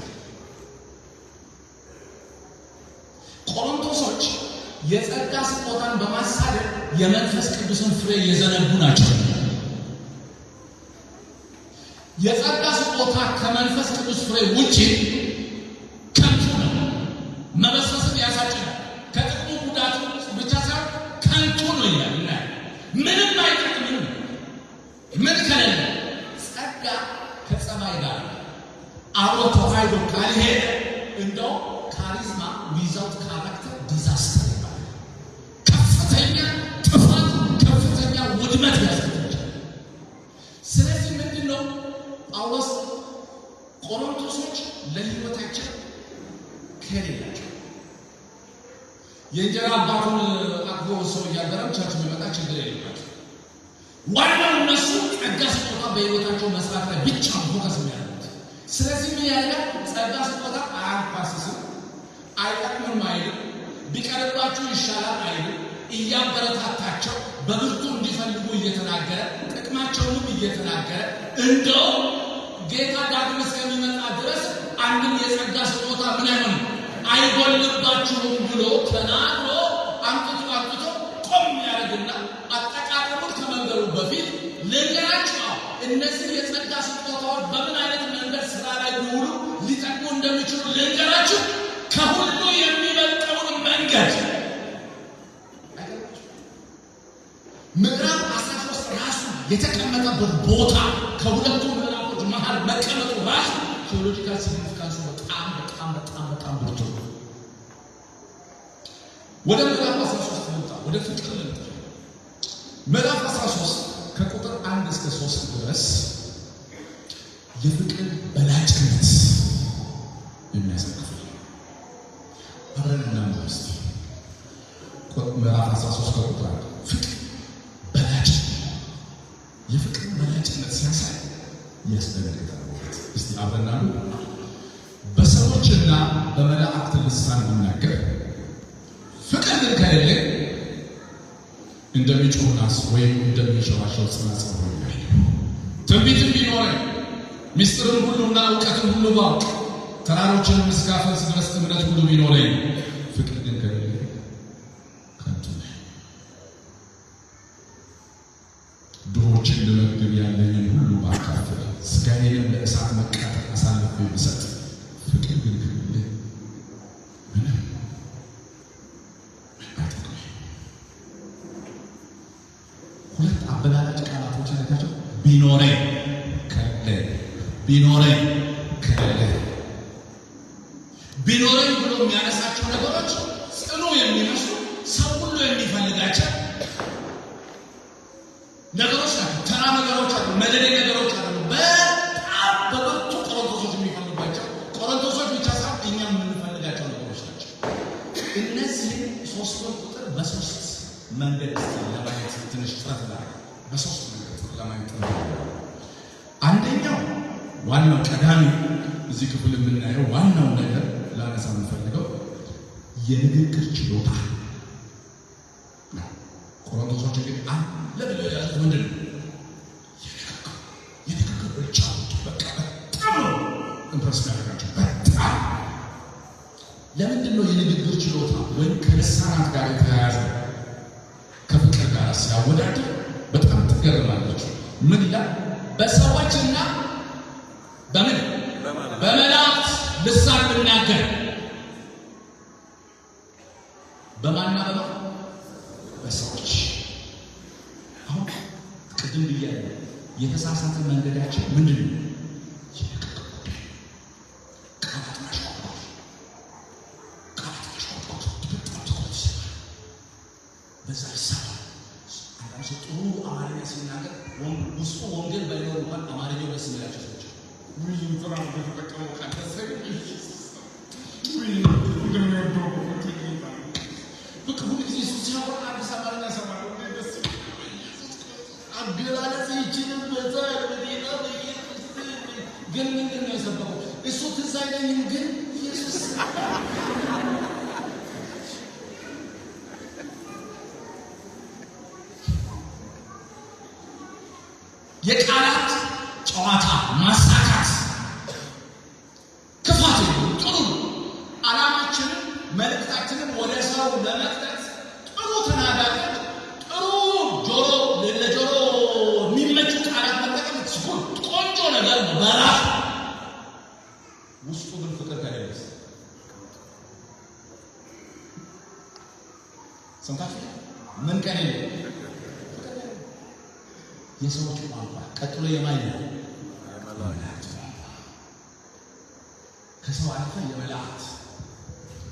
ቆሮንቶሶች የጸጋ ስጦታን በማሳደድ የመንፈስ ቅዱስን ፍሬ የዘነጉ ናቸው። የጸጋ ስጦታ ከመንፈስ ቅዱስ ፍሬ ውጪ ከንቱ ነው። መበስበስን ያሳጭናል። ከጥቅሙ ጉዳቱ ብቻ ሳይሆን ከንቱ ነው ይላል እና ምንም አይጠቅምም። ምን ከሌለ? ጸጋ ከጸባይ ጋር አብሮ ተዋህዶ ካልሄደ እንደው charisma without character disaster ይባላል። ከፍተኛ ጥፋት፣ ከፍተኛ ውድመት ያስከትላል። ስለዚህ ምንድን ነው ጳውሎስ ቆሮንቶሶች ለሕይወታቸው ከሌላቸው የእንጀራ አባቱን አቅፎ ሰው እያደረም church የሚመጣ ችግር የለባቸው። ዋናው እነሱ ጸጋ ስጦታ በሕይወታቸው መስራት ላይ ብቻ focus የሚያደርጉት። ስለዚህ ምን ያደርጋል? ጸጋ ስጦታ አያንኳስስም፣ አይጠቅምም አይልም፣ ቢቀርባችሁ ይሻላል አይልም። እያበረታታቸው በብርቱ እንዲፈልጉ እየተናገረ፣ ጥቅማቸውንም እየተናገረ፣ እንደው ጌታ ዳግም እስከሚመጣ ድረስ አንድም የጸጋ ስጦታ ምን አይሆንም አይጎልባችሁም ብሎ ተናግሮ አምጥቶ አምጥቶ ቆም ያደርግና አጠቃቀሙን ከመንገሩ በፊት ልንገራችሁ፣ እነዚህ የጸጋ ስጦታዎች በምን አይነት መንገድ ስራ ላይ ቢውሉ ሊጠቅሙ እንደሚችሉ ልንገራችሁ። ከሁሉ የሚበልጠውን መንገድ። ምዕራፍ 13 ራሱ የተቀመጠበት ቦታ ከሁለቱ ምዕራፎች መሀል መቀመጡ ራሱ theological significance ኡ በጣም በጣም በጣም በጣም ብርቱ ነው። ወደ ምዕራፍ 13 ልምጣ፣ ወደ ፍቅር ልምጣ። ምዕራፍ 13 ከቁጥር 1 እስከ 3 ድረስ የፍቅር በላጭነት የሚያሳይ ክፍል። አብረን እናንብብ እስቲ። ምዕራፍ 13 ከቁጥር 1 ፍቅር በላጭ የፍቅር በላጭነት ሲያሳይ ያስደነግጣል። እስቲ አብረን እናንብብ። በሰዎችና በመላእክት ልሳን ብናገር ፍቅር ግን ከሌለ እንደሚጮህ ናስ ወይም እንደሚንሸዋሸው ጸናጽል ሆኛለሁ። ትንቢትም ቢኖረኝ፣ ምስጢርን ሁሉና እውቀትን ሁሉ ባውቅ፣ ተራሮችንም እስካፈልስ ድረስ እምነት ሁሉ ቢኖረኝ ፍቅር ግን ከሌለ ከንቱ ነኝ። ድሆችን ልመግብ ያለኝን ሁሉ ባካፍል፣ ሥጋዬንም ለእሳት መቃጠል አሳልፌ ብሰጥ ፍቅር ግን ከሌለ ምንም አይጠቅምም። ሁለት አበላላጭ ቃላቶች አይታቸው፣ ቢኖረኝ ከሌለ፣ ቢኖረኝ ከሌለ። ቢኖረኝ ብሎ የሚያነሳቸው ነገሮች ጽኑ የሚመስሉ፣ ሰው ሁሉ የሚፈልጋቸው ነገሮች ናቸው። ተራ ነገሮች አሉ፣ መደዴ ነገሮች አሉ። በጣም በብርቱ ቆሮንቶሶች የሚፈልጓቸው፣ ቆሮንቶሶች ብቻ ሳይሆን እኛም የምንፈልጋቸው ነገሮች ናቸው። እነዚህን ሶስቱን ቁጥር በሶስት መንገድ እስቲ ለማየት ትንሽ ጥረት ላድርግ። በሶስት መንገድ ለማየት ጥረት ላድርግ። አንደኛው ዋናው ቀዳሚ እዚህ ክፍል የምናየው ዋናው ነገር ላነሳ የምፈልገው የንግግር ችሎታ ነው። ቆሮንቶሶች እንግዲህ አለ ብለው የያዙት ምንድን ነው? የንግግር ብልጫ። በቃ በጣም ነው impress የሚያደርጋቸው። ለምንድን ነው የንግግር ችሎታ ወይም ከልሳናት ጋር የተያያዘ ከፍቅር ጋር ሲያወዳድር በጣም ትገርማለች። ምን ይላል? በሰዎችና በምን በመላእክት ልሳን ብናገር በማና በማ በሰዎች። አሁን ቅድም ብያለሁ፣ የተሳሳተ መንገዳችን ምንድን ነው? ቃላት ማሽቆልቆል፣ ቃላት ማሽቆልቆል በጣም ትኩረት ይሰጣል። በዛ ይሰራል። አንዳንድ ሰው ጥሩ አማርኛ ሲናገር ውስጡ ወንጌል ባይኖር እንኳን አማርኛው ደስ የሚላቸው ሰዎች ውይ እንትና በተጠቀመው ቃል ደስ አይልም። ውይ እንደሚወደው በቃ ሁሉ ጊዜ እሱ ሲያወራ አዲስ አማርኛ እሰማለሁ። እንዴት ደስ ይላል! አገላለጽ ይችልበታል። በጌታ በኢየሱስ ግን ምንድን ነው የሰበከው? እሱ ትዝ አይለኝም፣ ግን ኢየሱስ የቃላት ጨዋታ ማሳካት ክፋት የለውም፣ ጥሩ ነው። ዓላማችንን መልእክታችንን ወደ ሰው ለመቅጠት ጥሩ ተናጋሪዎች፣ ጥሩ ጆሮ ለጆሮ የሚመቹ ቃላት መጠቀም ስኩል ቆንጆ ነገር ነው በራሱ። ውስጡ ግን ፍቅር ከሌለስ ሰምታችሁ ምን ከሌለ የሰዎች ቋንቋ ቀጥሎ የማን ነው? የመላእክት ቋንቋ። ከሰው አልፈ የመላእክት።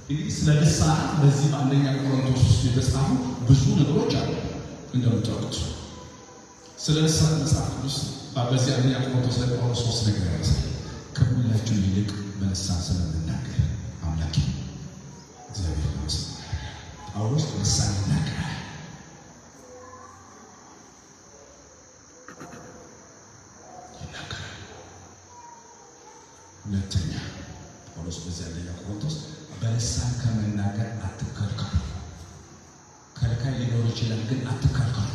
እንግዲህ ስለ ልሳናት በዚህ በአንደኛ ቆሮንቶስ ውስጥ የተጻፉ ብዙ ነገሮች አሉ። እንደምታውቁት ስለ ልሳን መጽሐፍ ቅዱስ በዚህ አንደኛ ቆሮንቶስ ላይ ጳውሎስ ሶስት ነገር ያነሳል። ከሁላችሁ ይልቅ በልሳን ስለምናገር አምላኬ እግዚአብሔር ይመስገን። ጳውሎስ ልሳን ይናገራል። ይናገራል። ሁለተኛ ጳውሎስ በዚህ አንደኛ ቆሮንቶስ በልሳን ከመናገር አትከልከሉ። ከልካይ ሊኖር ይችላል፣ ግን አትከልከሉ።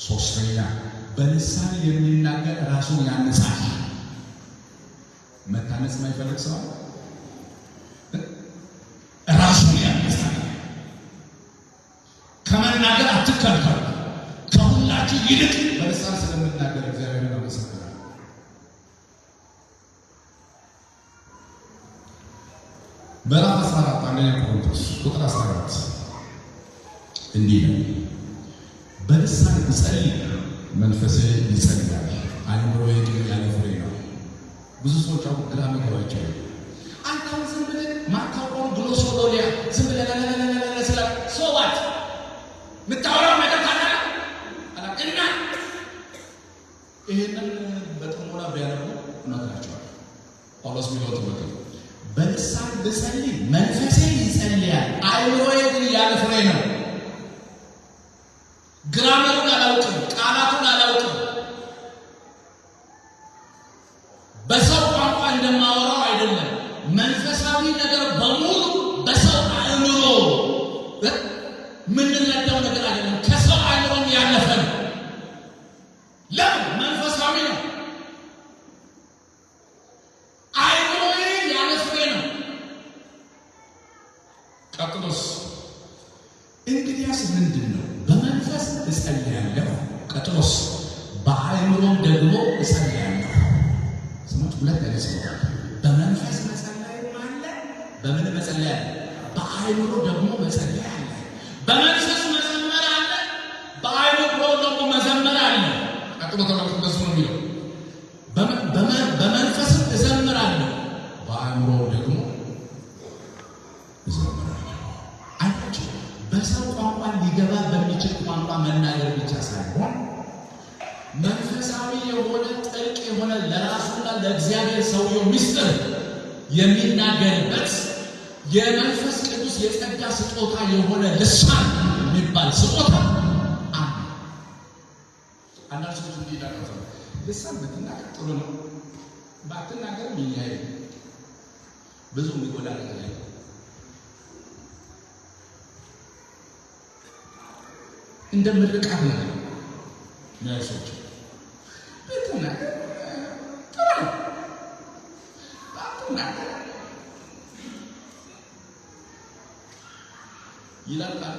ሶስተኛ በልሳን የሚናገር ራሱን ያንጻል። መታነጽ የማይፈልግ ሰው ራሱን ያንጻል። ከመናገር አትከልከሉ። ከሁላችሁ ይልቅ በልሳን ስለምናገር እግዚአብሔርን አመሰግናለሁ። ምዕራፍ 14 አንደኛ ቆሮንቶስ ቁጥር 14 እንዲህ ነው፣ በልሳን ብጸልይ መንፈሴ ይጸልያል፣ አእምሮዬ ግን ያለ ፍሬ ነው። ብዙ ሰዎች አሁን ግራ መገባቸው አንተ አሁን ዝም ብለህ ማታውቀውን ግሎሶሎሊያ ዝም ብለህ ለለለለለ ስለ so what የምታወራው ነገር ካለ እና ይህንን በጥሞና ቢያነቡ እመክራቸዋለሁ። ጳውሎስ የሚለው ተመልከቱ። በልሳን ብጸልይ መንፈሴ ይጸልያል፣ አእምሮዬ ግን ያለ ፍሬ ነው። ግራመሩን አላውቅም፣ ቃላቱን አላውቅም። በሰው ቋንቋ እንደማወራው አይደለም። መንፈሳዊ ነገር በሙሉ በሰው አእምሮ የምንረዳው ነገር አይደለም። ከሰው አእምሮም ያለፈ ነው። ለምን? መንፈሳዊ ነው። አእምሮዬ ያለ ፍሬ ነው። ቀጥሎስ እንግዲያስ ምንድን ነው? በመንፈስ እጸልያለሁ፣ ቀጥሎስ በአእምሮም ደግሞ እጸልያለሁ። ስሞች ሁለት አይነት ሰዎች አሉ። በመንፈስ መጸለይም አለ፣ በምን መጸለይ አለ? በአእምሮ ደግሞ መጸለይ አለ። በመንፈስ መዘመር አለ፣ በአእምሮ ደግሞ መዘመር አለ። ቀጥሎ ተመልከቱ፣ እንደሱ ነው የሚለው። በመንፈስም እዘምራለሁ፣ በአእምሮ ደግሞ እዘምራለሁ። አያችሁ፣ በሰው ቋንቋ ሊገባ በሚችል ቋንቋ መናገር ብቻ ሳይሆን መንፈሳዊ የሆነ ጥልቅ የሆነ ለራሱና ለእግዚአብሔር ሰውየው ምስጢር የሚናገርበት የመንፈስ ቅዱስ የጸጋ ስጦታ የሆነ ልሳን የሚባል ስጦታ አለ። አንዳንድ ሰዎች እንዲህ ይላሉ፣ ልሳን ብትናገር ጥሩ ነው፣ ባትናገርም ይለያል። ብዙ የሚጎዳ ነገር የለም። እንደ ምርቃት ነገር ነው። ሰዎች ብትናገር ጥሩ ነው፣ ባትናገር ይላል ቃል።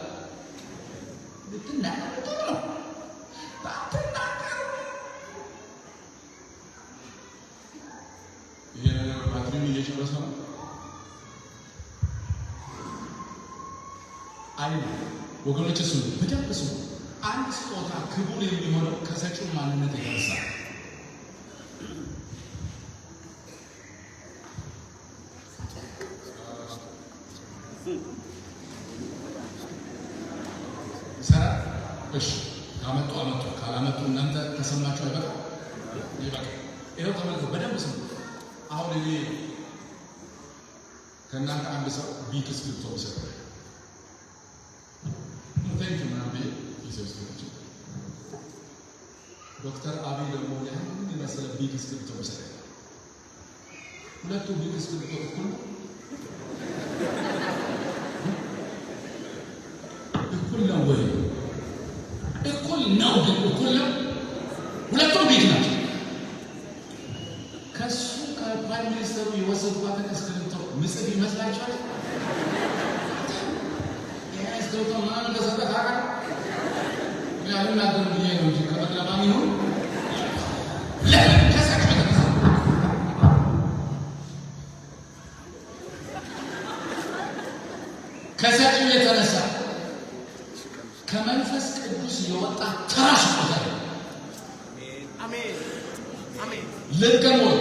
ብትናገር ጥሩ ነው፣ ባትናገር ይሄ ነገር ባትሪውን እየጨረሰ ነው። አይ ወገኖች፣ እሱ በደንብ ስሙ። አንድ ስጦታ ክቡር የሚሆነው ከሰጪው ማንነት የተነሳ ነው። ይሰራል። እሺ ካመጡ አመጡ፣ ካላመጡ እናንተ ከሰማችሁ አይበቃ ይበቃ። ይኸው ተመልከቱ፣ በደንብ ስሙ። አሁን እኔ ከእናንተ አንድ ሰው ቢክ እስክሪብቶ ቢሰጥ thank you ምናምን ብዬ ኪሴ ውስጥ ገብቼ፣ ዶክተር አብይ ደግሞ ያንን የመሰለ ቢክ እስክሪብቶ ቢሰጥ፣ ሁለቱ ቢክ እስክሪብቶ እኩል ነው? እኩል ነው ወይ? እኩል ነው፣ ግን እኩል ነው። ሁለቱም ቢክ ናቸው። ከሱ ከ prime minister ኡ የወሰድኳትን እስክሪብቶ ምጽፍ ይመስላችኋል? ይሄ እስክሪብቶ ማን እንደሰጠ ታውቃለህ? እኔ አልናገርም ብዬ ነው እንጂ ከመቅለማም ይሁን። ለምን? ከሰጪው የተነሳ። ከሰጪው የተነሳ ከመንፈስ ቅዱስ የወጣ ተራ ስጦታ ነው። ልድገም ወይ?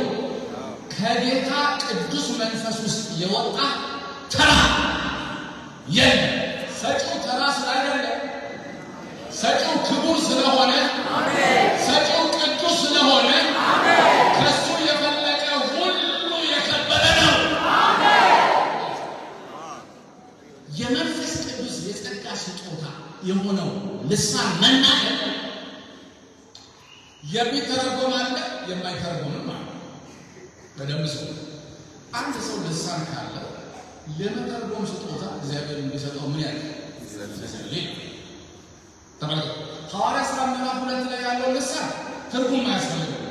ከጌታ ቅዱስ መንፈስ ውስጥ የወጣ ተራ የለም። ሰጪው ተራ ስላይደለ፣ ሰጪው ክቡር ስለሆነ፣ ሰጪው ቅዱስ ስለሆነ ከሱ የፈለቀ ሁሉ የከበረ ነው። የመንፈስ ቅዱስ የጸጋ ስጦታ የሆነው ልሳን መናገር የሚተረጎም አለ፣ የማይተረጎምም አለ። በደንብ ሰው አንድ ሰው ልሳን ካለ ለመተርጎም ስጦታ እግዚአብሔር እንዲሰጠው ምን ያህል ተመልከቱ። ሐዋርያት ሥራ ምዕራፍ 2 ላይ ያለው ልሳን ትርጉም አያስፈልግም።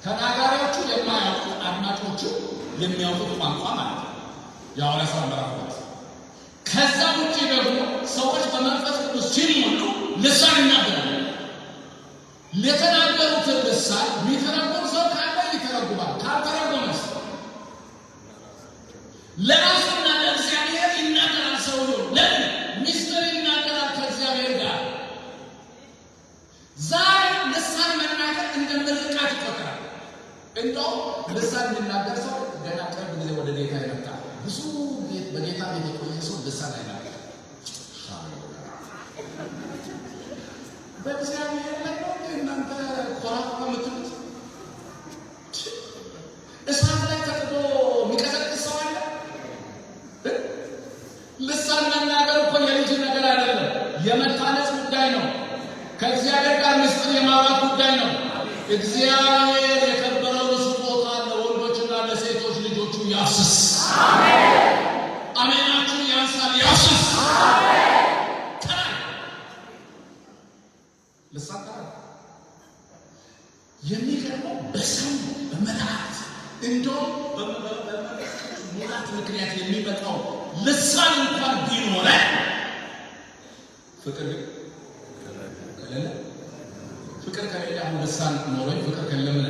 ተናጋሪዎቹ የማያውቁት አድማጮቹ የሚያውቁት ቋንቋ ማለት ነው። የሐዋርያት ሥራ ምዕራፍ 2። ከዛ ውጪ ደግሞ ሰዎች በመንፈስ ቅዱስ ሲሞሉ ልሳን ይናገራሉ። ለተናገሩትን ልሳን የሚተረጉም ሰው ካለ ይተረጉማል። ካልተረጎመስ ለራሱና ለእግዚአብሔር ይናገራል ሰውየው። ለምን? ሚስጥር ይናገራል ከእግዚአብሔር ጋር። ዛሬ ልሳን መናገር እንደ ምርቃት ይቆጠራል። እንደውም ልሳን የሚናገር ሰው ገና ቅርብ ጊዜ ወደ ጌታ የመጣ፣ ብዙ በጌታ ቤት የቆየ ሰው ልሳን አይናገርም። በእግዚአብሔር ላይ ነው እንዴ እናንተ ኮራ የምትሉት? እሳት ላይ ተጥዶ የሚቀሰቅስ ሰው አለ? ልሳን መናገር እኮ የልጅ ነገር አይደለም፣ የመታነጽ ጉዳይ ነው። ከእግዚአብሔር ጋር ምስጢር የማውራት ጉዳይ ነው። እግዚአብሔር የከበረውን ስጦታ ለወንዶችና ለሴቶች ልጆቹ ያፍስስ። አሜናችሁ ያንሳል፣ ያፍስስ። ተራ ልሳን ተራ የሚገርመው በሰው በመላእክት እንደውም በመንፈስ ቅዱስ ሙላት ምክንያት የሚመጣው ልሳን እንኳን ቢኖረ ፍቅር ግን ከሌለ፣ ፍቅር ከሌለ፣ አሁን ልሳን ኖሮኝ ፍቅር ከሌለ ምን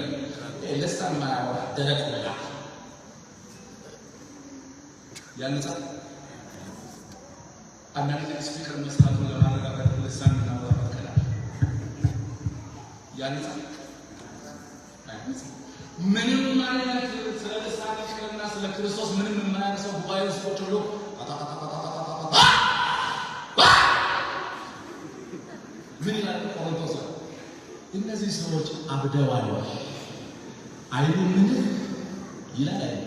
ልሳን ማያወራ ደረቅ መልአክ ያንጻል። አንዳንድ ጊዜ speaker መስራቱን ለማረጋገጥ ልሳን የምናወራበት ቀን አለ። ያንጻል? አያንጽም። ምንም አይነት ስለ ልሳን ይቅርና ስለ ክርስቶስ ምንም የማያውቅ ሰው ጉባኤ ውስጥ ቁጭ ብሎ ጣጣጣጣጣጣጣ ምን ይላል ቆሮንቶስ ላይ? እነዚህ ሰዎች አብደዋል አይሉ ምን ይላል አይሉ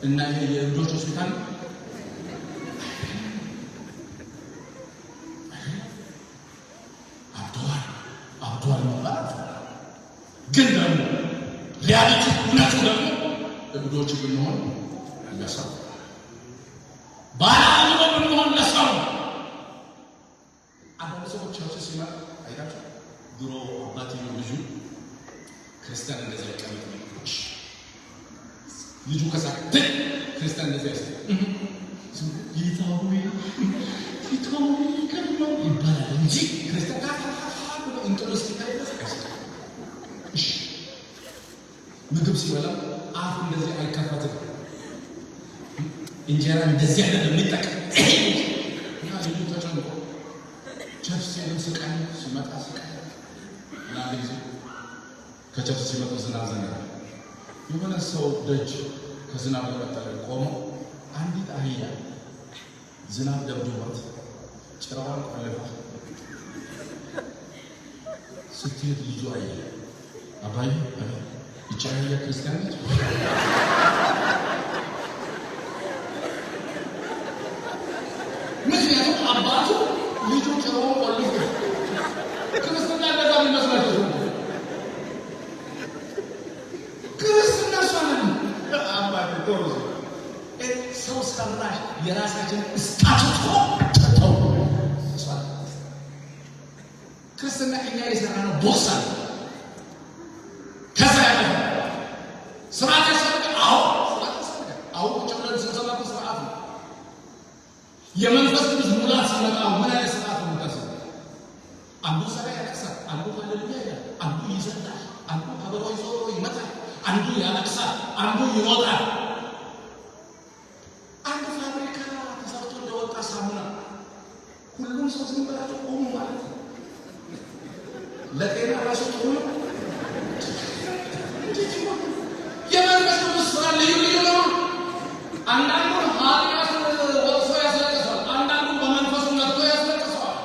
እና ይሄ የእብዶች ሆስፒታል ነው። አብደዋል አብደዋል መባል፣ ግን ደግሞ reality እውነቱ ደግሞ እብዶች ብንሆን ለሰው፣ ባለ አእምሮ ብንሆን ለሰው። አንዳንድ ሰዎች church ሲመጡ አይታችሁ ድሮ አባትየው ልጁ ክርስቲያን እንደዚህ አይቀመጥም፣ ልጁ ከሳቅ ክርስቲያን እንደዚህ አይሰ ጌታ ሆይ እንጂ ክርስቲያን ብሎ እንጥሎ እስኪታይ ድረስ አይስቅም። እሺ፣ ምግብ ሲበላ አፍ እንደዚህ አይከፈትም። እንጀራ እንደዚህ አይደለም የሚጠቀም። እና ልጁ ተጨንቆ church ሲሄድም ስቃይ፣ ሲመጣ ስቃይ። እና አንድ ጊዜ ከ church ሲመጡ ዝናብ ዘነበ። የሆነ ሰው ደጅ ከዝናብ ለመጠለል ቆሞ አንዲት አህያ ዝናብ ደብድቧት ጭራዋን ቆልፋ ስትሄድ ልጁ አየ። አባዬ፣ ይቺ አህያ ክርስቲያን ነች? ምክንያቱም አባቱ ልጁ ጭራውን ቆልፎ፣ ክርስትና እንደዛ የሚመስላቸው ሰው ክርስትና እሷ አባቴ ጥሩ ሰው ሰራሽ የራሳችን status quo ትተው ክርስትና እኛ የሰራነው box አለ። ከዛ ያለፈ ስርዓት ያስፈልጋል። አዎ፣ ስርዓት ያስፈልጋል። አሁን ቁጭ ብለን ስንሰማ እኮ ስርዓት ነው። የመንፈስ ቅዱስ ሙላት ሲመጣ ምን አይነት ስርዓት ነው የምታስበው? አንዱ ሰራ ያለቅሳል፣ አንዱ ሃሌሉያ ይላል፣ አንዱ ይዘላል፣ አንዱ ከበሮ ይዞ ይመጣል፣ አንዱ ያለቅሳል፣ አንዱ ይሮጣል። አንድ ፋብሪካ ተሰርቶ እንደወጣ ሳሙና ሁሉም ሰው ዝም ብላችሁ ቆሙ ማለት ነው። ለጤና ራሱ ጥሩ ነው። የመንፈስ ቅዱስ ስራ ልዩ ልዩ ነው። አንዳንዱን ኃጢአት ወቅሶ ያስለቅሰዋል። አንዳንዱን በመንፈሱ ነክቶ ያስለቅሰዋል።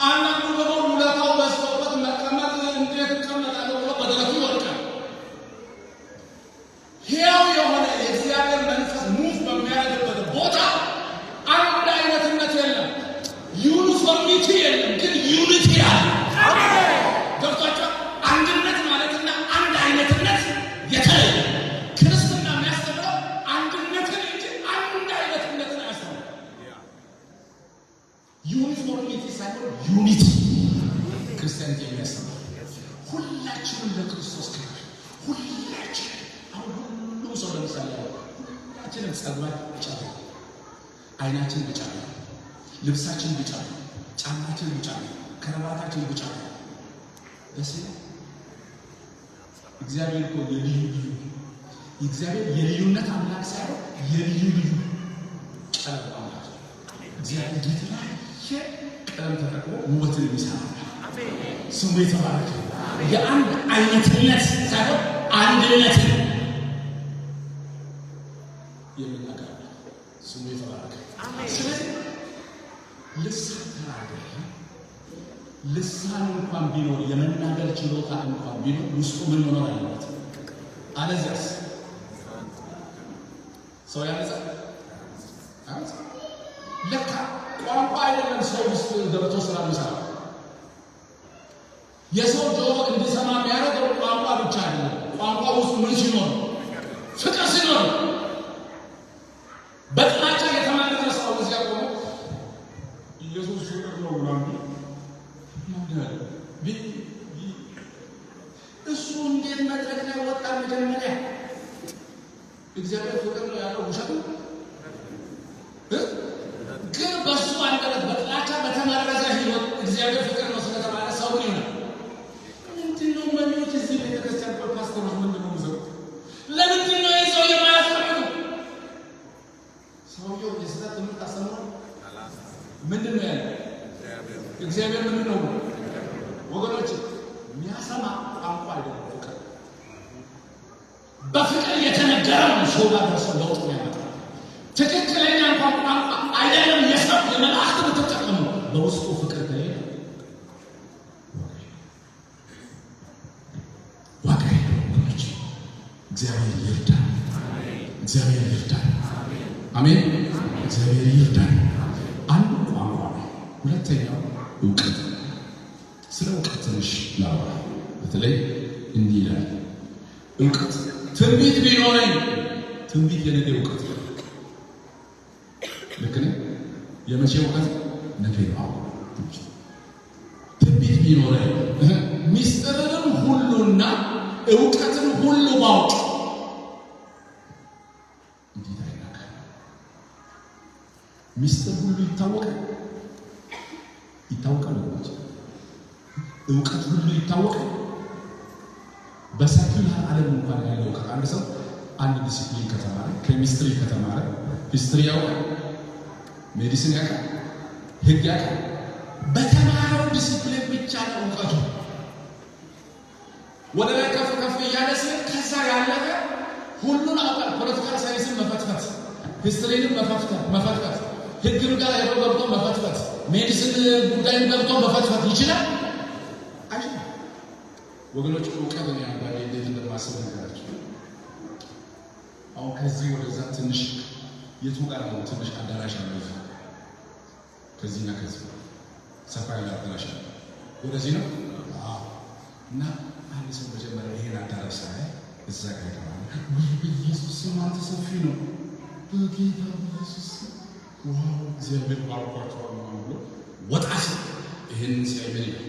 አንዳንዱ ደግሞ ውለታው በዝቶበት መቀመጥ እንዴት እቀመጣለሁ ብሎ በደረቱ ይወድቃል። ሕያው የሆነ የእግዚአብሔር መንፈስ move በሚያደርግበት ቦታ አንድ አይነትነት የለም፣ uniformity የለም፣ ግን unity አለ። ገብቷቸዋል። አንድነት ማለትና አንድ አይነትነት የተለየ። ክርስትና የሚያስተምረው አንድነትን እንጂ አንድ አይነትነትን አያስተምርም። Uniformity ሳይሆን unity Christianity የሚያስተምረው። ሁላችንም ለክርስቶስ ክብር፣ ሁላችንም አሁን ሁሉም ሰው ለምሳሌ ሁላችንም ጸጉራችን ቢጫ ነው፣ አይናችን ቢጫ ነው፣ ልብሳችን ቢጫ ነው፣ ጫማችን ቢጫ ነው፣ ከረባታችን ቢጫ ነው። ደስ ይላል። እግዚአብሔር እኮ የልዩ ልዩ፣ እግዚአብሔር የልዩነት አምላክ ሳይሆን የልዩ ልዩ ቀለም አምላክ ነው። እግዚአብሔር የተለያየ ቀለም ተጠቅሞ ውበትን የሚሰራ፣ ስሙ የተባረከ። የአንድ አይነትነት ሳይሆን አንድነትን የሚናገር፣ ስሙ የተባረከ። ስለዚህ ልሳን ተራ አይደለም። ልሳን እንኳን ቢኖር፣ የመናገር ችሎታ እንኳን ቢኖር ውስጡ ምን መኖር አለበት? አለዚያስ ሰው ያነጻል? አያነጻም። ለካ ቋንቋ አይደለም ሰው ውስጥ ገብቶ ስራ የሚሰራ። የሰው ጆሮ እንዲሰማ የሚያደርገው ቋንቋ ብቻ አይደለም። ቋንቋ ውስጥ ምን ሲኖር? ፍቅር ሲኖር። በጥላቻ የተመረዘ ሰው እዚያ ቆሞ ኢየሱስ ፍቅር ነው ምናምን፣ እሱ እንዴት መድረክ ላይ ወጣ? መጀመሪያ እግዚአብሔር ፍቅር ነው ያለው ውሸቱ፣ ግን በሱ አንደበት በጥላቻ በተመረዘ ህይወት እግዚአብሔር ፍቅር ነው ስለተባለ ሰው ምን ይሆናል? ምንድን ነው መሪዎች እዚህ ቤተክርስቲያን ፓስተሮች ምንድን ነው የሚሰሩት? ለምንድን ነው ይህ ሰው የማያስፈልጉ? ሰውየው የስህተት ትምህርት አስተምሯል። ምንድን ነው ያለው? እግዚአብሔር ምንድን ነው? ወገኖች፣ የሚያሰማ ቋንቋ አይደለም፣ ፍቅር። በፍቅር የተነገረው ነው ሰው ጋር ደርሶ ለውጥ የሚያመጣ። ትክክለኛ እንኳን ቋንቋ አይደለም የሰው የመላእክት ብትጠቀሙ በውስጡ ፍቅር ከሌለ ዋጋ የለውም። ወገኖች፣ እግዚአብሔር ይርዳን። እግዚአብሔር ይርዳን። አሜን። እግዚአብሔር ይርዳን። አንዱ ቋንቋ ነው። ሁለተኛው እውቀት። ስለ እውቀት ትንሽ ላውራ። በተለይ እንዲህ ይላል፣ እውቀት ትንቢት ቢኖረኝ፣ ትንቢት የነገ እውቀት ነው። ልክ ነኝ? የመቼ እውቀት? ነገ ነው። ትንቢት ቢኖረኝ፣ ሚስጥርንም ሁሉና እውቀትን ሁሉ ባውቅ፣ እንዴት አይናገርም? ሚስጥር ሁሉ ይታወቃል። ይታወቃል። ወገኖች እውቀት ሁሉ ይታወቃል። በ secular ዓለም እንኳን ያለ እውቀት አንድ ሰው አንድ ዲሲፕሊን ከተማረ፣ ኬሚስትሪ ከተማረ history ያውቃል፣ medicine ያውቃል፣ ህግ ያውቃል። በተማረው ዲሲፕሊን ብቻ ነው እውቀቱ። ወደ ላይ ከፍ ከፍ እያለ ሲሄድ ከዛ ያለፈ ሁሉን አውቃል። Political science ን መፈትፈት፣ history ንም መፈትፈት፣ ህግም ጋር ሄዶ ገብቶ መፈትፈት፣ medicine ጉዳይም ገብቶ መፈትፈት ይችላል አይችልም? ወገኖች እውቀት ነው። አንዳንዴ እንዴት እንደማስብ ነገራቸው። አሁን ከዚህ ወደዛ ትንሽ የቱ ጋር ነው ትንሽ አዳራሽ አለው? እዚህ ከዚህና ከዚህ ሰፋ ያለ አዳራሽ አለ። ወደዚህ ነው። አዎ። እና አንድ ሰው መጀመሪያ ይሄን አዳራሽ ሳይ እዛ ጋር ይገባል። ወይ በኢየሱስ ስም አንተ ሰፊ ነው፣ በጌታ በኢየሱስ ስም wow እግዚአብሔር ባርኳቸዋል ምናምን ብሎ ወጣ ሲል ይሄንን ሲያይ ምን ይላል?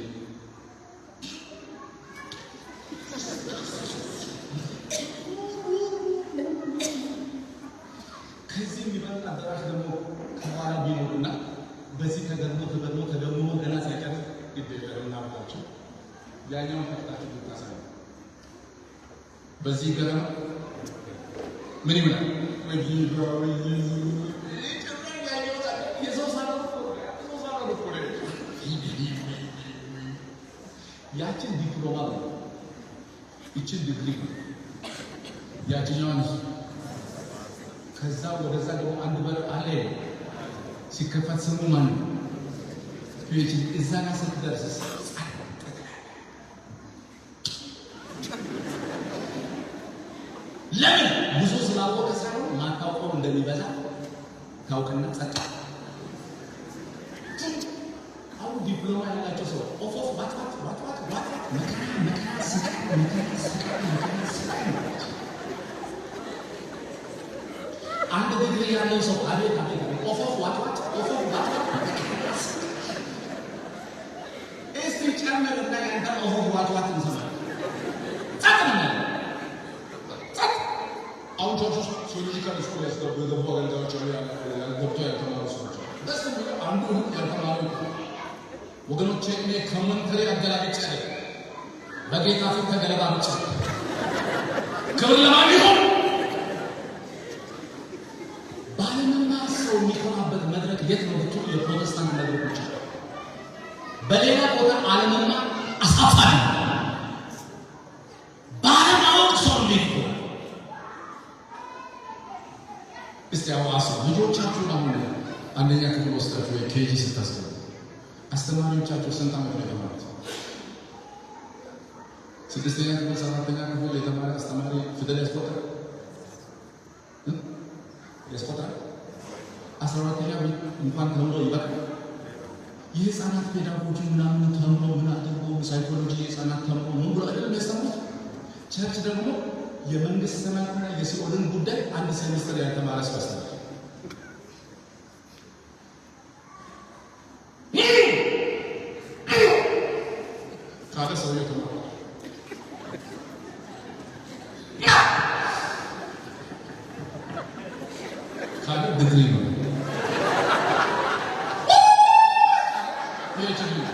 ከዚህ የሚበልጥ አዳራሽ ደግሞ ከኋላ ቢኖርና በዚህ ተገድሞ ተገድሞ ተደምሮ ገና ሳይጨርስ ግድ የለም እናብቃቸው። ያኛውን ከፍታችሁ ብታሳዩ በዚህ ገረማ ምን ይሆናል? የሰው ሳሎን እኮ ነው። ያችን ዲፕሎማ ነው፣ ይችን ዲግሪ ነው፣ ያችኛዋን ከዛ ወደዛ ደግሞ አንድ በር አለ። ሲከፈት ስሙ ማን ነው? PhD። እዛ ጋር ስትደርስ ለምን ብዙ ስላወቀ ሳይሆን ማታውቀው እንደሚበዛ ታውቅና ጸጥ። አሁን ዲፕሎማ ያላቸው ሰው ኦፍ ኦፍ what what what what what what መከራ መከራ ስቃይ መከራ ስቃይ መከራ ስቃይ ነው። አንድ ዲግሪ ያለው ሰው አቤት አቤት አቤት ኦፍ ኦፍ what what ኦፍ ኦፍ what what መከራ ስቃይ። እስቲ ጨምርና ያንተ ኦፍ ኦፍ what what እንሰማለን። ጸጥ ነው ያለው። ጸጥ። አሁን church ውስጥ theological school ያስገቡ የገቡ አገልጋዮች አሉ፣ ገብተው ያልተማሩ ሰዎች አሉ። ደስ የሚለው አንዱ ያልተማሩ ወገኖቼ፣ እኔ commentary አገላብጬ አይደለም፣ በጌታ ፊት ተገለባብጬ። ክብር ለማን ይሁን? ባለመማር ሰው የሚኮራበት መድረክ የት ነው ብትሉ የፕሮቴስታንት መድረኮች አሉ። በሌላ ቦታ አለመማር አሳፋሪ ነው። ባለማወቅ ሰው እንዴት ይኮራል? እስቲ ያው አስቡ። ልጆቻችሁን አሁን አንደኛ ክፍል ወስዳችሁ ወይ KG ስታስገቡ አስተማሪዎቻቸው ስንት ዓመት ነው የተማሩት? ስድስተኛ ክፍል ሰባተኛ ክፍል የተማረ አስተማሪ ፊደል ያስቆጥራል ያስቆጥራል? 12ኛ እንኳን ተምሮ ይበቃል። የህፃናት pedagogy ምናምን ተምሮ ምን አድርጎ ሳይኮሎጂ የህፃናት ተምሮ ምን ብሎ አይደለም የሚያስተምሩት። Church ደግሞ የመንግስት ሰማያትና የሲኦልን ጉዳይ አንድ ሴሚስተር ያልተማረ ሰው ያስተምራል። ካለ ሰውየው ተማረ። ካለ ዲግሪ ነው፣ PhD ነው።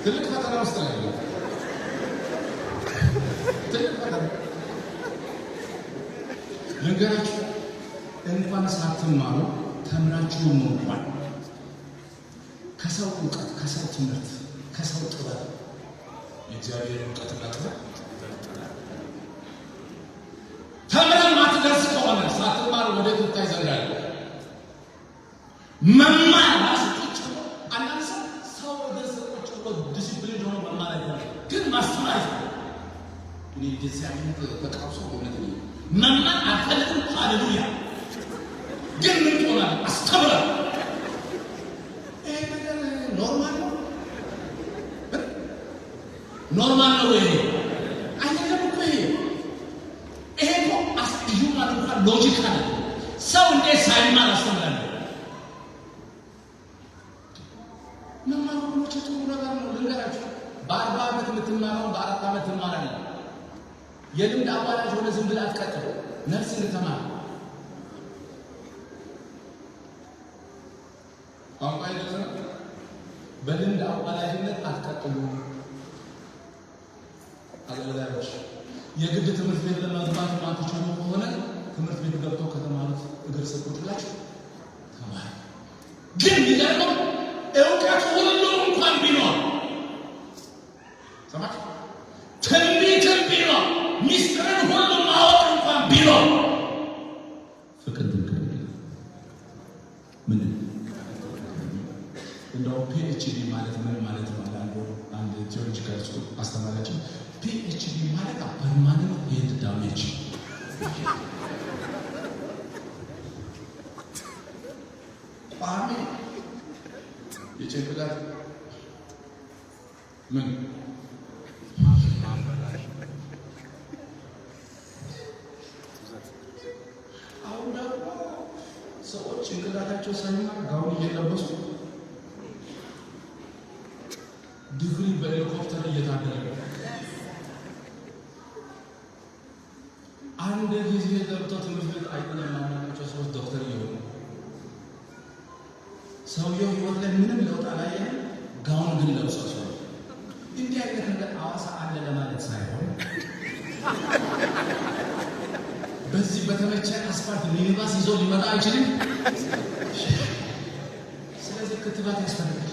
ትልቅ ፈተና ውስጥ ነው ያለው። ትልቅ ፈተና ልንገራችሁ፣ እንኳን ሳትማሩ ተምራችሁም እንኳን ከሰው እውቀት፣ ከሰው ትምህርት፣ ከሰው ጥበብ የእግዚአብሔር እውቀትና ጥበብ ተምረን ማትደርስ ከሆነ ሳትማር ወዴት ልታይ ዘንድ አለ? መማር ራሱ ቁጭ ብሎ አንዳንድ ሰው ሰው እግር ስር ቁጭ ብሎ ዲሲፕሊን ሆኖ መማር አይፈልግም፣ ግን ማስተማር ይፈልጋል። እኔ እንደዚህ አይነት ተቃውሶ በእውነት እኔ መማር አልፈልግም። ሃሌሉያ። ግን ምን ትሆናለህ? አስተምራለሁ። ይሄ ነገር normal ነው፣ normal ነው ወይ? አይደለም እኮ ይሄ። ይሄ እኮ human እንኳን logic አለ። ሰው እንዴት ሳይማር አስተምራለሁ? መማር ወገኖቼ ጥሩ ነገር ነው። ልንገራችሁ፣ በ40 ዓመት የምትማረውን በ4 ዓመት ትማራለህ። የልምድ አዋላጅ ሆነ ዝም ብለህ አትቀጥል። Nursing ተማር፣ ቋንቋ ግልጽ ነው። በልምድ አዋላጅነት አትቀጥሉ። አገልጋዮች የግድ ትምህርት ቤት ለመግባት ማትችሉ ከሆነ ትምህርት ቤት ገብተው ከተማሩት እግር ስር ቁጭ ብላችሁ ተማሩ። ግን የሚገርመው እውቀት ሁሉ እንኳን ቢኖር፣ ሰማችሁ፣ ትንቢትም ቢኖር፣ ሚስጥርን ሁሉ ማወቅ እንኳን ቢኖር፣ ፍቅር ግን ከሌለ ምንድን ነው? እንደው PhD ማለት ምን ማለት ነው? አንዱ አንድ theological school አስተማሪያችን PhD ማለት permanent head damage። ቋሚ የጭንቅላት ምን። አሁን ደግሞ ሰዎች ጭንቅላታቸው ሳይማር ጋውን እየለበሱ ዲግሪ በሄሊኮፕተር እየታደለ ነው። አንድ ጊዜ ገብተው ትምህርት ቤት አይተን የማናውቃቸው ሰዎች ዶክተር እየሆኑ፣ ሰውየው ህይወት ላይ ምንም ለውጥ አላየንም። ጋውን ግን ለብሶ ሰው። እንዲህ አይነት ነገር ሐዋሳ አለ ለማለት ሳይሆን በዚህ በተመቸ አስፋልት ሚኒባስ ይዞ ሊመጣ አይችልም። ስለዚህ ክትባት ያስፈልጋል።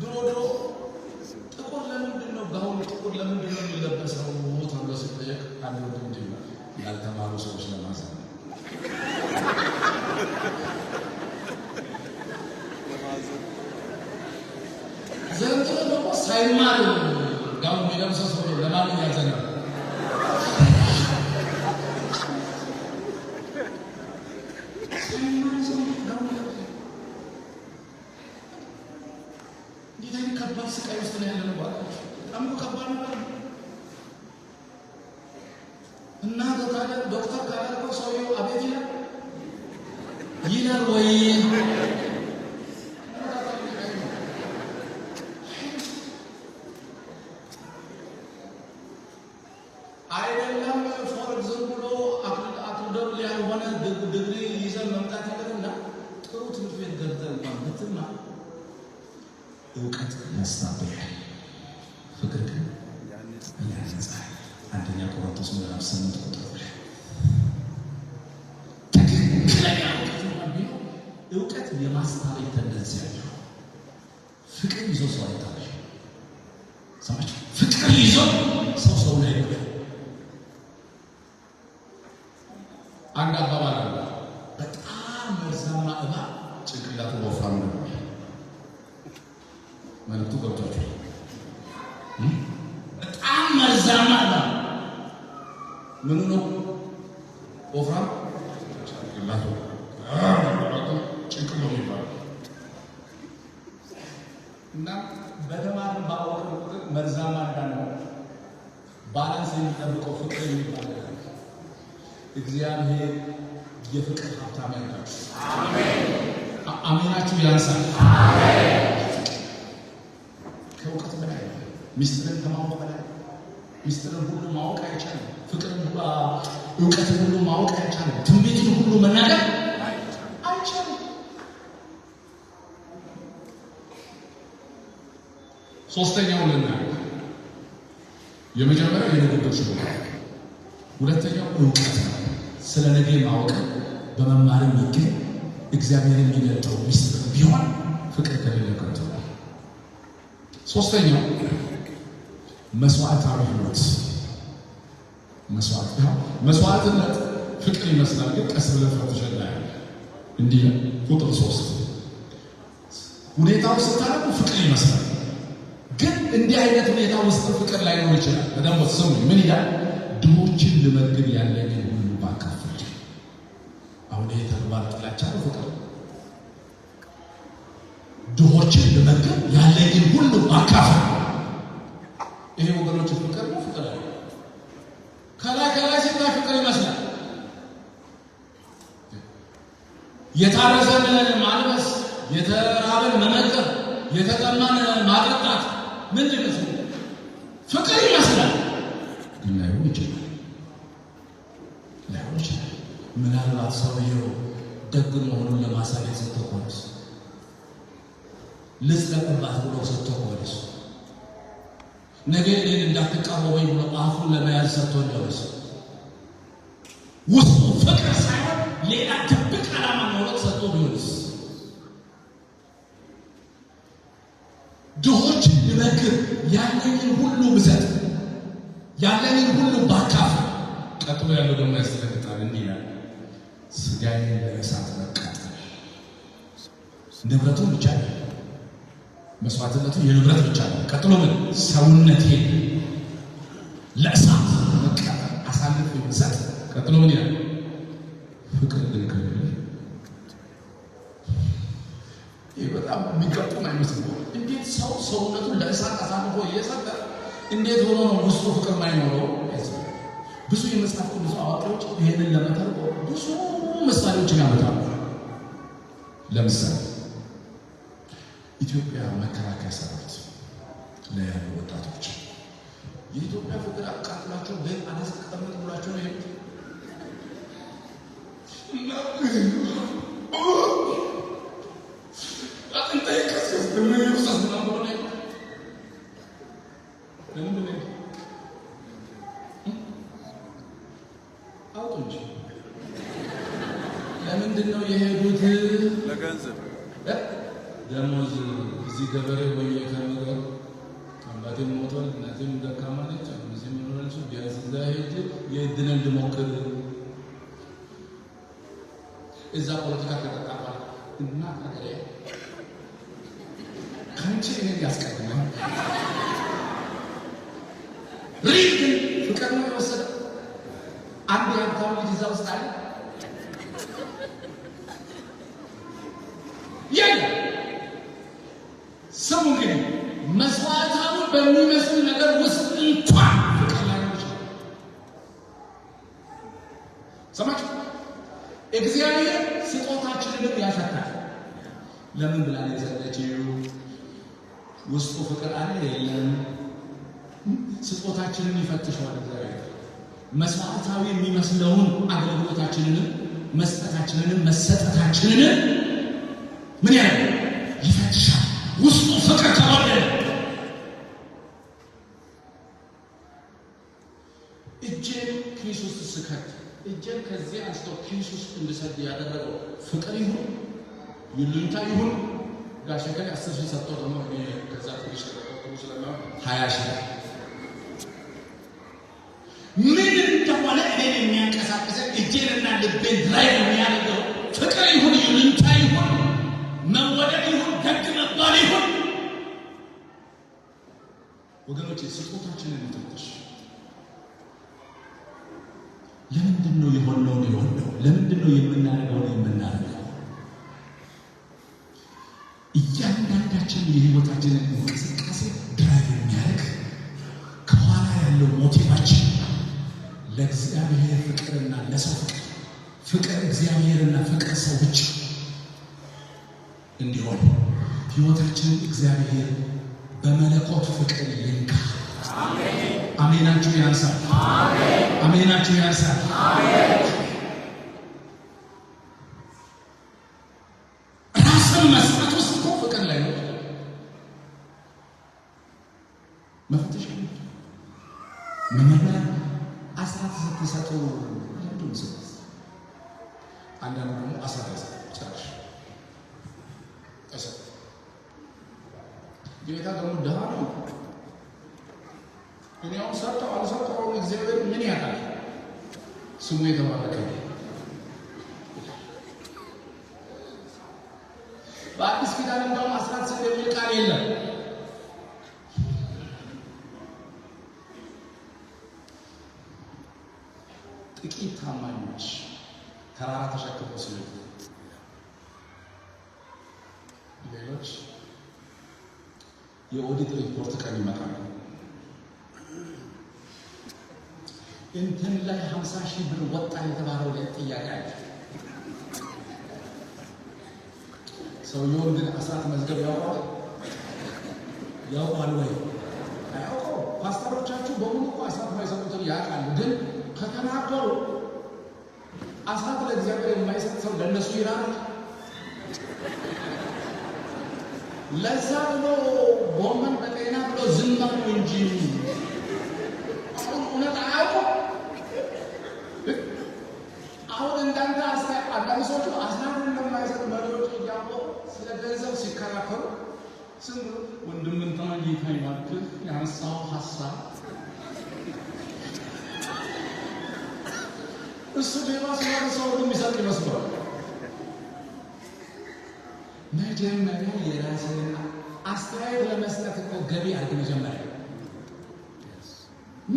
ድሮ ድሮ ጥቁር ለምንድን ነው፣ ጋውን ጥቁር ለምንድን ነው የሚለበሰው ተብሎ ሲጠየቅ አንድ ወንድም እንዲህ ይላል፣ ያልተማሩ ሰዎች ለማዘን ነው። ዘንድሮ ደግሞ ሳይማር ጋውን የሚለብሰው ሰው ለማን እያዘነ ነው? ሳይማር ሰው ጋውን ይለብሳል። እንዴት አይነት ከባድ ስቃይ ውስጥ ነው ያለነው? ባካችሁ፣ በጣም እኮ ከባድ ነገር ነው። እና ታዲያ ዶክተር ካላልከው ሰውየው አቤት ይላል ይላል ወይ? አይደለም for ዝም ብሎ አክልደብል ያልሆነ ዲግሪ ይዘን መምጣት ይቅርና ጥሩ ትምህርት ቤት ገብተህ እንኳን ብትማር እውቀት ያስታብያል፣ ፍቅር ግን ያነጻል። አንደኛ ቆሮንቶስ ምዕራፍ 8 ቁጥር 2። ትክክለኛ እውቀት እንኳን ቢኖር እውቀት የማስታበይ tendency ያለው፣ ፍቅር ይዞ ሰው አይታበይም። ሰማችሁ? ፍቅር ይዞ ሰው ሰውን አይጎዳም። አንድ አባባል አለ። በጣም መርዛማ እባብ ጭንቅላቱ ወፍራም ነው። መልዕክቱ ገብቷችኋል? በጣም መርዛማ እባብ ምኑ ነው ወፍራም? ጭንቅላቱ። ጭንቅሎ የሚባለው። እና በተማርን ባወቅን ቁጥር መርዛማ እንዳንሆን balance የሚጠብቀው ፍቅር የሚባል ነገር። እግዚአብሔር የፍቅር ሀብታም ያድርጋችሁ። አሜናችሁ ያንሳል። ከእውቀት በላይ፣ ሚስጥርን ከማወቅ በላይ። ሚስጥርን ሁሉ ማወቅ አይቻልም። ፍቅርን፣ እውቀትን ሁሉ ማወቅ አይቻልም። ትንቢትን ሁሉ መናገር አይቻልም። ሶስተኛውን ልናገር። የመጀመሪያው የንግግር ችሎታ፣ ሁለተኛው እውቀት ነው። ስለ ነገ ማወቅ በመማር የሚገኝ እግዚአብሔር የሚገልጠው ሚስጥር ቢሆን ፍቅር ከሌለ ከንቱ ነው። ሶስተኛው መስዋዕታዊ ህይወት። መስዋዕት፣ ይኸው መስዋዕትነት ፍቅር ይመስላል፣ ግን ቀስ ብለን ፈትሸን እናያለን። እንዲህ ቁጥር 3 ሁኔታው ስታደርጉ ፍቅር ይመስላል፣ ግን እንዲህ አይነት ሁኔታ ውስጥ ፍቅር ላይኖር ይችላል። በደንብ ስሙ። ምን ይላል? ድሆችን ልመግብ ያለኝን ሁሉ ባካፍል። አሁን ይሄ ተግባር ጥላቻ ነው ፍቅር? ድሆችን ልመግብ ያለኝን ሁሉ ባካፍል። ይሄ ወገኖች ፍቅር ነው ፍቅር አለ። ከላይ ከላይ ሲታይ ፍቅር ይመስላል። የታረዘን ማልበስ፣ የተራበን መመገብ፣ የተጠማን ማጠጣት ምንድን ነው? ፍቅር ይመስላል፣ ግን ላይሆን ይችላል። ላይሆን ይችላል። ምናልባት ሰውየው ደግ መሆኑን ለማሳየት ሰጥቶ ከሆነስ፣ ልጽደቅባት ብሎ ሰጥቶ ከሆነስ፣ ነገ እኔን እንዳትቃወመኝ ብሎ አፉን ለመያዝ ሰጥቶ እንደሆነስ፣ ውስጡ ፍቅር ሳይሆን ሌላ ድብቅ ዓላማ ኖሮት ሰጥቶ ቢሆንስ፣ ድሆችን ልመግብ ያለኝን ሁሉ ብሰጥ፣ ያለኝን ሁሉ ባካፍል። ቀጥሎ ያለው ደግሞ ያስደነግጣል። እንዲህ ይላል፣ ስጋዬን ለእሳት መቃጠል። ንብረቱን ብቻ ነው፣ መስዋዕትነቱ የንብረት ብቻ ነው። ቀጥሎ ምን? ሰውነቴን ለእሳት መቃጠል አሳልፎ ብሰጥ። ቀጥሎ ምን ይላል? ፍቅር ግን ከሌለ። ይህ በጣም የሚገጥም አይመስልም። እንዴት ሰው ሰውነቱን ለእሳት አሳልፎ እየሰጠ እንዴት ሆኖ ነው ውስጡ ፍቅር ማይኖረው? ብዙ የመጽሐፍ ቅዱስ አዋቂዎች ይህንን ለመተርጎም ብዙ ምሳሌዎችን ያመጣሉ። ለምሳሌ ኢትዮጵያ መከላከያ ሰራዊት ላይ ያሉ ወጣቶች የኢትዮጵያ ፍቅር አቃጥሏቸው ቤት አላስቀምጥ ብሏቸው ነው የሄዱት። አጥንቴ ይከስከስ ይፍሰስ ምናምን ብሎ ነው የሄዱት። ለምንድን ነው የሄዱት? አውጡ እንጂ ለምንድን ነው የሄዱት? ለገንዘብ። ደሞዝ እዚህ ገበሬ ሆኜ ከምገር፣ አባቴም ሞቷል፣ እናቴም ደካማ ነች። አሁን እዚህ መኖር አልችልም። ቢያንስ እዛ ሄጄ የእድልን ልሞክር። እዛ ፖለቲካ ከጠጣ በኋላ እናት ሀገሬ ከአንቺ እኔን ያስቀድመኝ። Real ግን ፍቅር ነው የወሰደው። አንድ የሀብታም ልጅ እዛ ውስጥ አለ? የለም። ስሙ እንግዲህ፣ መስዋዕታዊ በሚመስል ነገር ውስጥ እንኳን ፍቅር ላይኖር ይችላል። ሰማችሁ? እግዚአብሔር ስጦታችንንም ያሸታል። ለምን ብላ ነው የሰጠችው? ውስጡ ፍቅር አለ የለም? ስጦታችንን ይፈትሸዋል እግዚአብሔር። መስዋዕታዊ የሚመስለውን አገልግሎታችንንም፣ መስጠታችንንም፣ መሰጠታችንንም ምን ያህል ይፈትሻል። ውስጡ ፍቅር ከጎደለ፣ እጄን ኪስ ውስጥ ስከት፣ እጄን ከዚህ አንስቶ ኪስ ውስጥ እንድሰድ ያደረገው ፍቅር ይሁን ይሉኝታ ይሁን፣ ጋሼ ከላይ 10,000 ሰጥቶ ደግሞ እኔ ከዛ ትንሽ ተቆጥሮ ስለማይሆን 20,000፣ ምን እንደሆነ እኔን የሚያንቀሳቅሰን፣ እጄንና ልቤን drive የሚያደርገው ፍቅር ይሁን ይሉኝታ ይሁን፣ መወደድ ይሁን፣ ደግ መባል ይሁን፣ ወገኖቼ ስጦታችንን እንፈትሽ። ለምንድን ነው የሆነውን የሆነው? ለምንድን ነው የምናደርገውን የምናደርገው? እያንዳንዳችን የህይወታችንን እንቅስቃሴ drive የሚያደርግ ከኋላ ያለው motive ኣችን ለእግዚአብሔር ፍቅርና ለሰው ፍቅር፣ ፍቅር እግዚአብሔርና ፍቅር ሰው ብቻ እንዲሆን ህይወታችንን እግዚአብሔር በመለኮት ፍቅር ይንካ። አሜናችሁ ያንሳል። አሜናችሁ ያንሳል። ራስን መስጠት ውስጥ እኮ ፍቅር ላይ ነው። መፈተሽ፣ መመርመር። አስራት ስትሰጡ ለምንድን ነው የምትሰጡት? አንዳንዱ ደግሞ አስራት አይሰጥም፣ ጭራሽ አይሰጥም። ጌታ ደግሞ ድሃ ነው። እኔ አሁን ሰጠው አልሰጠው እግዚአብሔር ምን ያውቃል? ስሙ የተባረከ ይሁን። በአዲስ ኪዳን እንደውም አስራት ስጥ የሚል ቃል የለም። ጥቂት ታማኞች ተራራ ተሸክመው ሲሄዱ ሌሎች የኦዲት ሪፖርት ቀን ይመጣሉ። እንትን ላይ 50,000 ብር ወጣ የተባለው ላይ ጥያቄ አለ። ሰውየውን ግን አስራት መዝገብ ያውቀዋል? ያውቀዋል ወይ? አያውቀው። ፓስተሮቻችሁ በሙሉ እኮ አስራት የማይሰጡትን ያውቃሉ፣ ግን ከተናገሩ አስራት ለእግዚአብሔር የማይሰጥ ሰው ለእነሱ ይራራል? ለዛ ብሎ ጎመን በጤና ብሎ ዝም አሉ እንጂ አሁን እውነት አያውቁም። አሁን እንዳንተ አንዳንድ ሰዎቹ አስራት እንደማይሰጥ መሪዎች እያወቁ ስለ ገንዘብ ሲከራከሩ ዝም ብሎ ወንድም እንትና ጌታ ይባርክህ ያነሳው ሀሳብ እሱ ሌባ ስለሆነ ሰው ሁሉ የሚሰጥ ይመስለዋል። መጀመሪያ የራስህን አስተያየት ለመስጠት እኮ ገቢ አድርግ። መጀመሪያ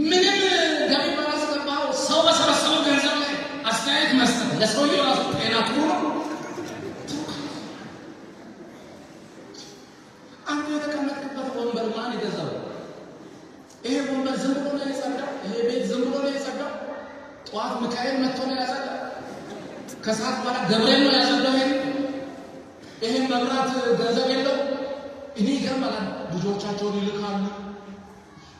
ምንም ገቢ ባላስገባው ሰው በሰበሰበው ገንዘብ ላይ አስተያየት መስጠት ለሰውየው ራሱ ጤና ጥሩ ነው። አንተ የተቀመጥክበት ወንበር ማን የገዛው? ይሄ ወንበር ዝም ብሎ ነው የጸዳው? ይሄ ቤት ዝም ብሎ ነው የጸዳው? ጠዋት ሚካኤል መጥቶ ነው ያጸዳው? ከሰዓት በኋላ ገብርኤል ነው ያጸዳው? ይሄ መብራት ገንዘብ የለው። እኔ ይገርማል። ልጆቻቸውን ይልካሉ፣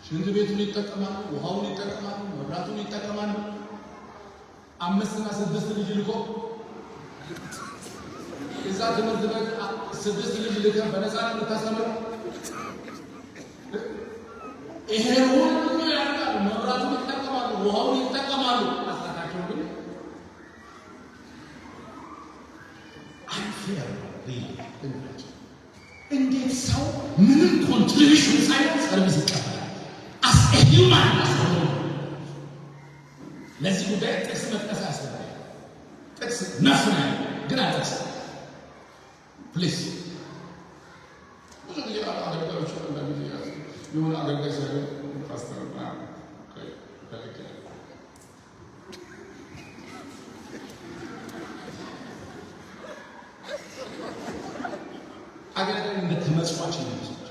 ሽንት ቤቱን ይጠቀማሉ፣ ውሃውን ይጠቀማሉ፣ መብራቱን ይጠቀማሉ። 5 እና 6 ልጅ ልኮ እዛ ትምህርት ቤት 6 ልጅ ልከህ በነፃ ነው የምታስተምረው። ይሄ ሁሉ ያደርጋሉ፣ መብራቱን ይጠቀማሉ፣ ውሃውን ይጠቀማሉ። አስራታቸው ግን unfair ነው። እንዴት ሰው ምንም contribution ሳይሆን service ይቀበላል? As a human። ለዚህ ጉዳይ ጥቅስ መጥቀስ አያስፈልግም። ጥቅስ ነፍ ነው ያለው፣ ግን አልጠቅስም። Please። ብዙ ጊዜ አገልጋዮች አንዳንድ ጊዜ የሆነ አገልጋይ ሲያገኝ ፓስተር ምናምን ፈልጌ አገልጋይ እንደ ተመጽዋች ነው የሚመስላቸው።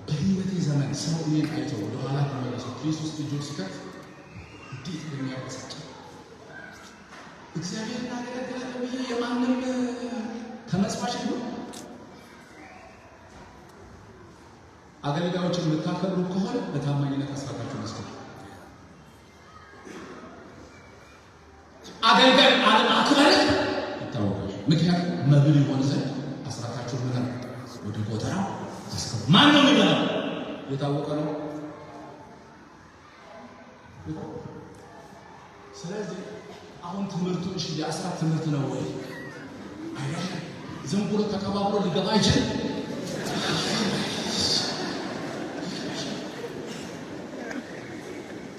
በህይወቴ ዘመን ሰው እኔን አይቶ ወደኋላ ተመልሶ ኪስ ውስጥ እጁን ሲከት እንዴት እንደሚያበሳጨው። እግዚአብሔርን አገለግላለሁ ብዬ የማንም ተመጽዋች ነው። አገልጋዮችን የምታከብሩ ከሆነ በታማኝነት አስራታችሁን መስጠት። አገልጋይ አለማክበርህ ይታወቃል። ምክንያቱም መብል ይሆን ዘንድ አስራታችሁን ምን ወደ ጎተራው አስገቡ። ማን ነው የሚበላው? የታወቀ ነው። ስለዚህ አሁን ትምህርቱ እሺ የአስራት ትምህርት ነው ወይ? አይደለም። ዝም ብሎ ተከባብሮ ሊገባ አይችልም።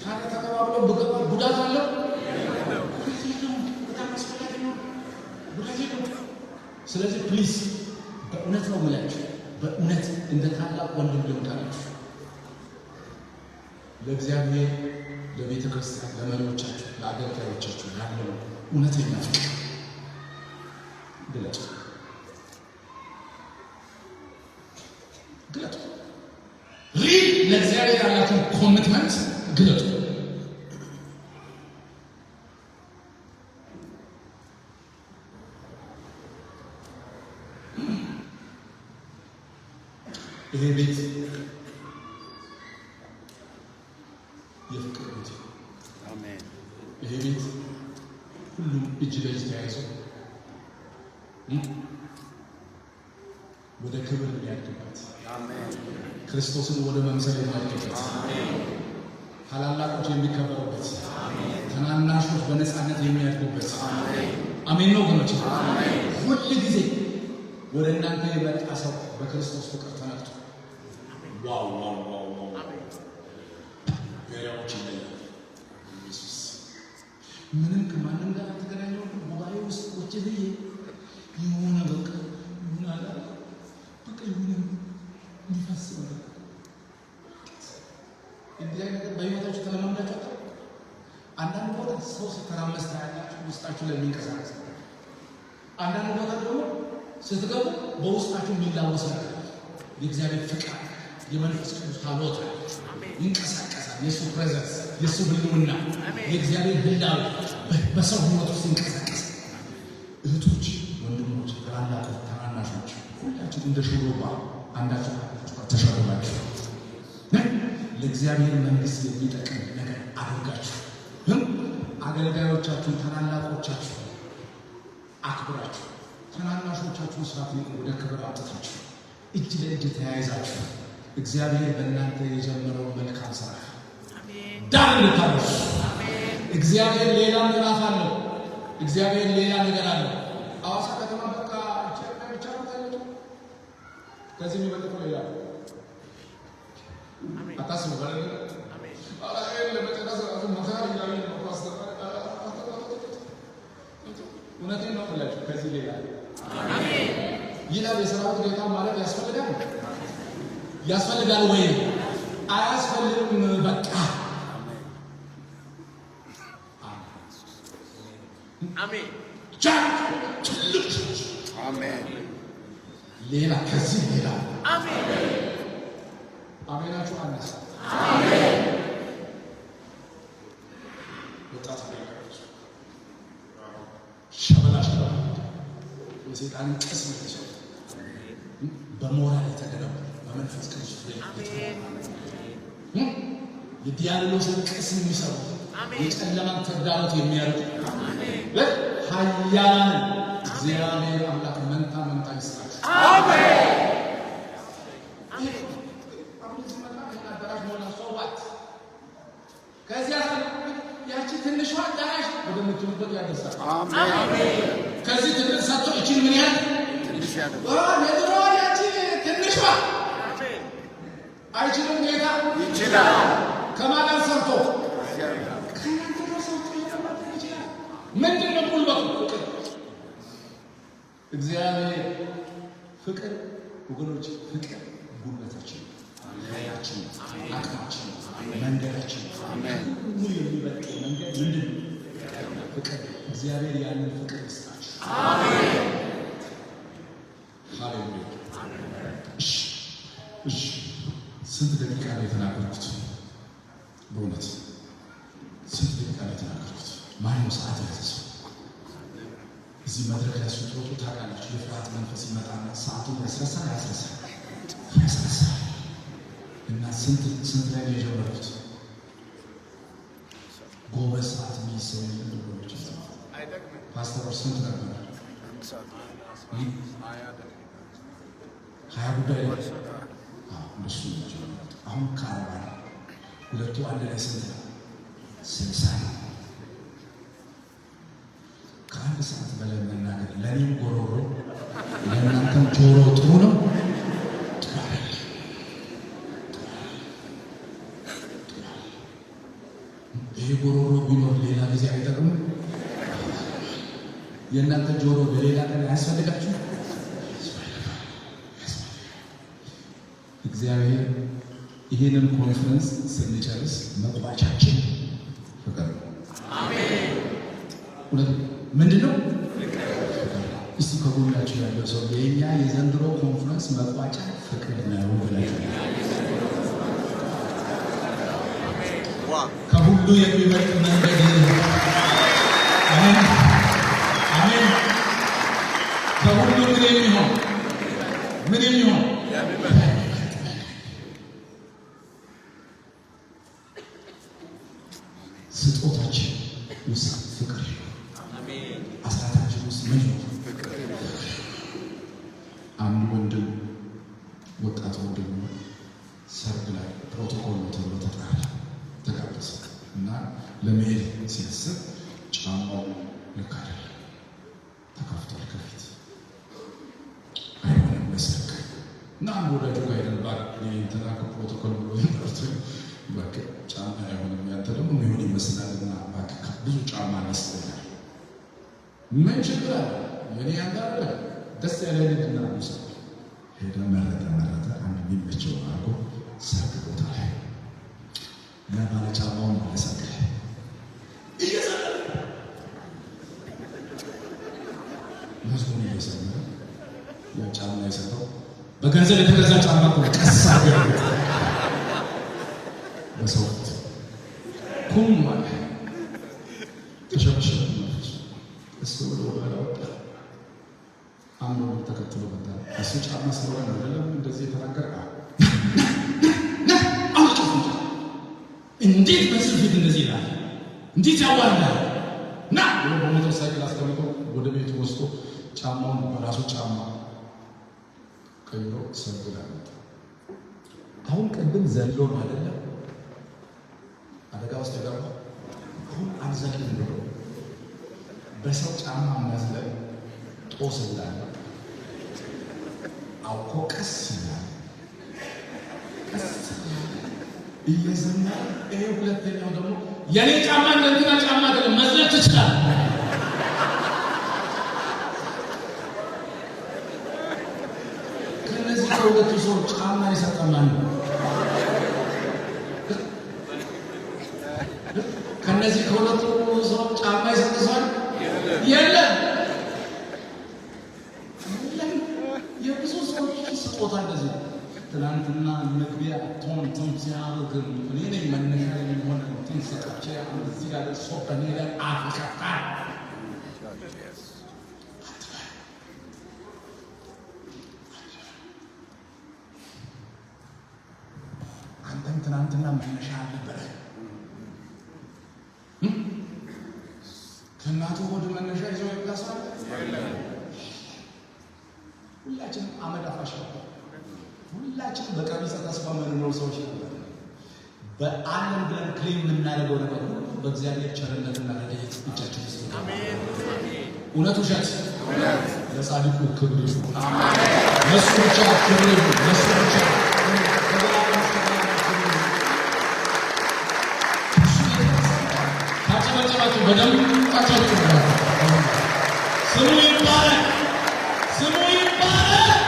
ታዲያ ተከባብሮ ብገባ ጉዳት አለው? ጉዳት የለውም። በጣም አስፈላጊ ነው። ጉዳት የለውም። ስለዚህ please፣ በእውነት ነው የምላችሁ፣ በእውነት እንደ ታላቅ ወንድም ልምከራችሁ፣ ለእግዚአብሔር፣ ለቤተ ክርስቲያን፣ ለመሪዎቻችሁ፣ ለአገልጋዮቻችሁ ያለው እውነተኛ ፍቅር ግለጡ፣ ግለጡ። Real ለእግዚአብሔር ያላችሁን commitment ግለጡ። ይሄ ቤት የፍቅር ቤት ነው። አሜን። ይሄ ቤት ሁሉም እጅ ለእጅ ተያይዞ ወደ ክብር የሚያድግበት፣ አሜን። ክርስቶስን ወደ መምሰል የሚያድግበት፣ ታላላቆች የሚከበሩበት፣ ታናናሾች በነፃነት የሚያድጉበት። አሜን ነው ወገኖች። ሁል ጊዜ ወደ እናንተ የመጣ ሰው በክርስቶስ ፍቅር ተነክቶ wow wow wow wow፣ ገበያዎች ይለያል። ኢየሱስ ምንም ከማንም ጋር አልተገናኘሁም። ጉባኤ ውስጥ ቁጭ ብዬ የሆነ በቃ የሆነ አለ በቃ የሆነ የሚፈስ ነገር። እንዲህ አይነት ነገር በህይወታችሁ ተለማምዳችሁ አታውቁም? አንዳንድ ቦታ ሰው ሲተራመስ ታያላችሁ፣ ውስጣችሁ ላይ የሚንቀሳቀስ ነገር። አንዳንድ ቦታ ደግሞ ስትገቡ በውስጣችሁ የሚላወስ ነገር አለ። የእግዚአብሔር ፍቅር፣ የመንፈስ ቅዱስ ሀልዎት ይንቀሳቀሳል። የእሱ presence፣ የእሱ ህልውና፣ የእግዚአብሔር ህላዌ በሰው ህይወት ውስጥ ይንቀሳቀሳል። እህቶች፣ ወንድሞች፣ ታላላቆች፣ ታናናሾች ሁላችን እንደ ሹሩባ አንዳችሁ ከአንዳችሁ ጋር ተሸርባችሁ ለእግዚአብሔር መንግስት የሚጠቅም ነገር አድርጋችሁ አገልጋዮቻችሁን ታላላቆቻችሁን አክብራችሁ ታናናሾቻችሁን ሳትንቁ ወደ ክብር አምጥታችሁ እጅ ለእጅ ተያይዛችሁ እግዚአብሔር በእናንተ የጀመረውን መልካም ስራ ዳር እንድታደርሱ። እግዚአብሔር ሌላ ምዕራፍ አለው። እግዚአብሔር ሌላ ነገር አለው። ሐዋሳ ከተማ በቃ ኢትዮጵያ ብቻ ነው ታለጡ። ከዚህ የሚበልጥ ሌላ አታስቡ። ለመጨረስ ራሱ መከራ እያሉ ነው። እውነቴን ነው የምላችሁ፣ ከዚህ ሌላ ይላል የሰራዊት ጌታ ማለት ያስፈልጋል ያስፈልጋል ወይ? አያስፈልግም። በቃ አሜን። ትልቅ አሜን። ሌላ ከዚህ ሌላ አሜን። አሜናችሁ አነሰ። ወጣት አገልጋዮች ሸበላ ሸበላ የሰይጣንን ቅስም የሚሰሩ፣ በሞራል የተገነቡ፣ በመንፈስ ቅዱስ ፍሬ የዲያብሎስን ቅስም የሚሰሩ፣ የጨለማን ተግዳሮት የሚያርቁ ኃያላንን እግዚአብሔር አምላክ መንታ መንታ ይስጣችሁ። ከዚያ ያቺ ትንሿ አዳራሽ ወደምትሉበት ያደርሳል። አሜን። ከዚህ ትልቅ ሰጥቶ እችን ምን ያህል ትንሽ ያደርጋል። የድሮ ያቺ ትንሿ አይችልም ጌታ። ይችላል። ከማን ጋር ሰርቶ? እግዚአብሔር። ከእናንተ ጋር ሰርቶ ማድረግ ይችላል። ምንድን ነው ጉልበቱ? ፍቅር። እግዚአብሔር ፍቅር፣ ወገኖች፣ ፍቅር ጉልበታችን ነው፣ ኃይላችን ነው፣ አቅማችን ነው፣ መንገዳችን ነው። ሁሉ የሚበልጠው መንገድ ምንድን ነው? ፍቅር። እግዚአብሔር ያንን ፍቅር ይስጣችሁ። ሃሌሉያ። እሺ፣ እሺ። ስንት ደቂቃ ነው የተናገርኩት? በእውነት ስንት ደቂቃ ነው የተናገርኩት? ማነው ሰዓት የያዘ ሰው? እዚህ መድረክ ላይ ስትወጡ ታውቃላችሁ፣ የፍርሃት መንፈስ ይመጣና ሰዓቱን ያስረሳል፣ ያስረሳል፣ ያስረሳል። እና ስንት ስንት ላይ ነው የጀመርኩት? ጎበዝ ሰዓት የሚይዝ ሰው የለም ወገኖች። ፓስተሮች ስንት ነበር? አንድ ሰዓት። 20 ጉዳይ ላይ፣ አዎ፣ እንደሱ ነው የጀመርኩት። አሁን ከ40 ነው። ሁለቱ አንድ ላይ ስንት ነው? 60 ነው። ከአንድ ሰዓት በላይ መናገር ለእኔም ጎሮሮ ለእናንተም ጆሮ ጥሩ ነው? ጥሩ አይደለም። ጥሩ አይደለም። ይሄ ጎሮሮ ቢኖር ሌላ ጊዜ አይጠቅምም። የእናንተ ጆሮ ለሌላ ቀን አያስፈልጋችሁ? ያስፈልጋል። እግዚአብሔር ይህንን ኮንፈረንስ ስንጨርስ መቋጫችን ፍቅር ነው። እውነት ምንድን ነው? እስቲ ከጎናችሁ ያለው ሰው የእኛ የዘንድሮ ኮንፈረንስ መቋጫ ፍቅር ነው ብላችሁ። ከሁሉ የሚበልጥ መንገድ፣ አሜን አሜን። ከሁሉ ምን የሚሆን ስጦታችን ውስጥ ፍቅር ይሁን። አስራታችን ውስጥ ምን ይሁን? አንድ ወንድም፣ ወጣት ወንድም ሰርግ ላይ ፕሮቶኮል ነው ተብሎ ተጠራ፣ ተጋበዘ እና ለመሄድ ሲያስብ ጫማው ልክ አይደለም፣ ተከፍቷል ከፊት፣ አይሆንም ለሰርግ። እና አንድ ወዳጁ ጋር ሄደን እባክህ እንትና ፕሮቶኮል ብሎ ጠርቶ እባክህ ጫማ አይሆንም፣ ያንተ ደግሞ የሚሆን ይመስላል እና እባክህ ብዙ ጫማ ነስጠኛል። ምን ችግር አለ? የኔ ያንተ አለ፣ ደስ ያለህን እና ውሰድ። ሄደ፣ መረጠ መረጠ፣ አንድ የሚመቸው አድርጎ ሰርግ ቦታ ላይ እና ባለ ጫማውን ባለ ሰርግ ላይ እየዘለለ መዝሙር እየዘመረ ያ ጫማ የሰጠው በገንዘብ የተገዛ ጫማ እኮ ነው። ቀስ አድርጎ ያመጣው። በሰው ፊት ኩም አለ። ተሸበሸበ መንፈሱ። እሱ ብሎ ወደኋላ ወጣ። አንዱ ተከትሎ መጣ። እሱ ጫማ ስለሆነ ነው አይደለም እንደዚህ የተናገረ? አውጭ! እንዴት በዚህ ፊት እንደዚህ ይላል? እንዴት ያዋርዳል? ብሎ በሞተር ሳይክል አስቀምጦ ወደ ቤቱ ወስዶ ጫማውን በራሱ ጫማ ቀይሮ ሰርግ ላይ መጣ። አሁን ቅድም ዘሎ ነው አይደለም አደጋ ውስጥ የገባው። አሁን አልዘልም ብሎ በሰው ጫማ መዝለል ጦስ እንዳለ አውቆ ቀስ ይላል፣ ቀስ እየዘመረ ይሄ ሁለተኛው ደግሞ የኔ ጫማ እንደ እንትና ጫማ አይደለም፣ መዝለል ትችላለህ። ከእነዚህ ከሁለቱ ሰዎች ጫማ የሰጠ ማን ነው? ከእነዚህ ከሁለቱ ሰዎች ጫማ የሰጠ ሰው የለም። የለም። የብዙ ሰዎች ስጦታ እንደዚህ ነው። ትናንትና መግቢያ ቶን ቶን ሲያደርግ እኔ ነኝ መነሻ የሚሆን እንትን ሰጥቼ አሁን እዚህ ጋር ደርሶ በእኔ ላይ አፍ ይከፍታል። አንተም ትናንትና መነሻ አልነበረ። ከእናቱ ሆድ መነሻ ይዞ የመጣ ሰው አለ? ሁላችንም አመድ አፋሽ ነበር። ሁላችንም በቀሚሰ ተስፋ የምንኖር ሰዎች ነበር። በዓለም ብለን claim የምናደርገው ነገር ሁሉ በእግዚአብሔር ቸርነትና ረድኤት እጃችን ውስጥ ነው። እውነት ውሸት? ለጻድቁ ክብር ይሁን፣ ለእሱ ብቻ ክብር ይሁን፣ ለእሱ ብቻ ከዘላለም እስከ ዘላለም ክብር ይሁን። ካጨበጨባችሁ በደንብ አጨብጭቡላችሁ። ስሙ ይባረክ፣ ስሙ ይባረክ።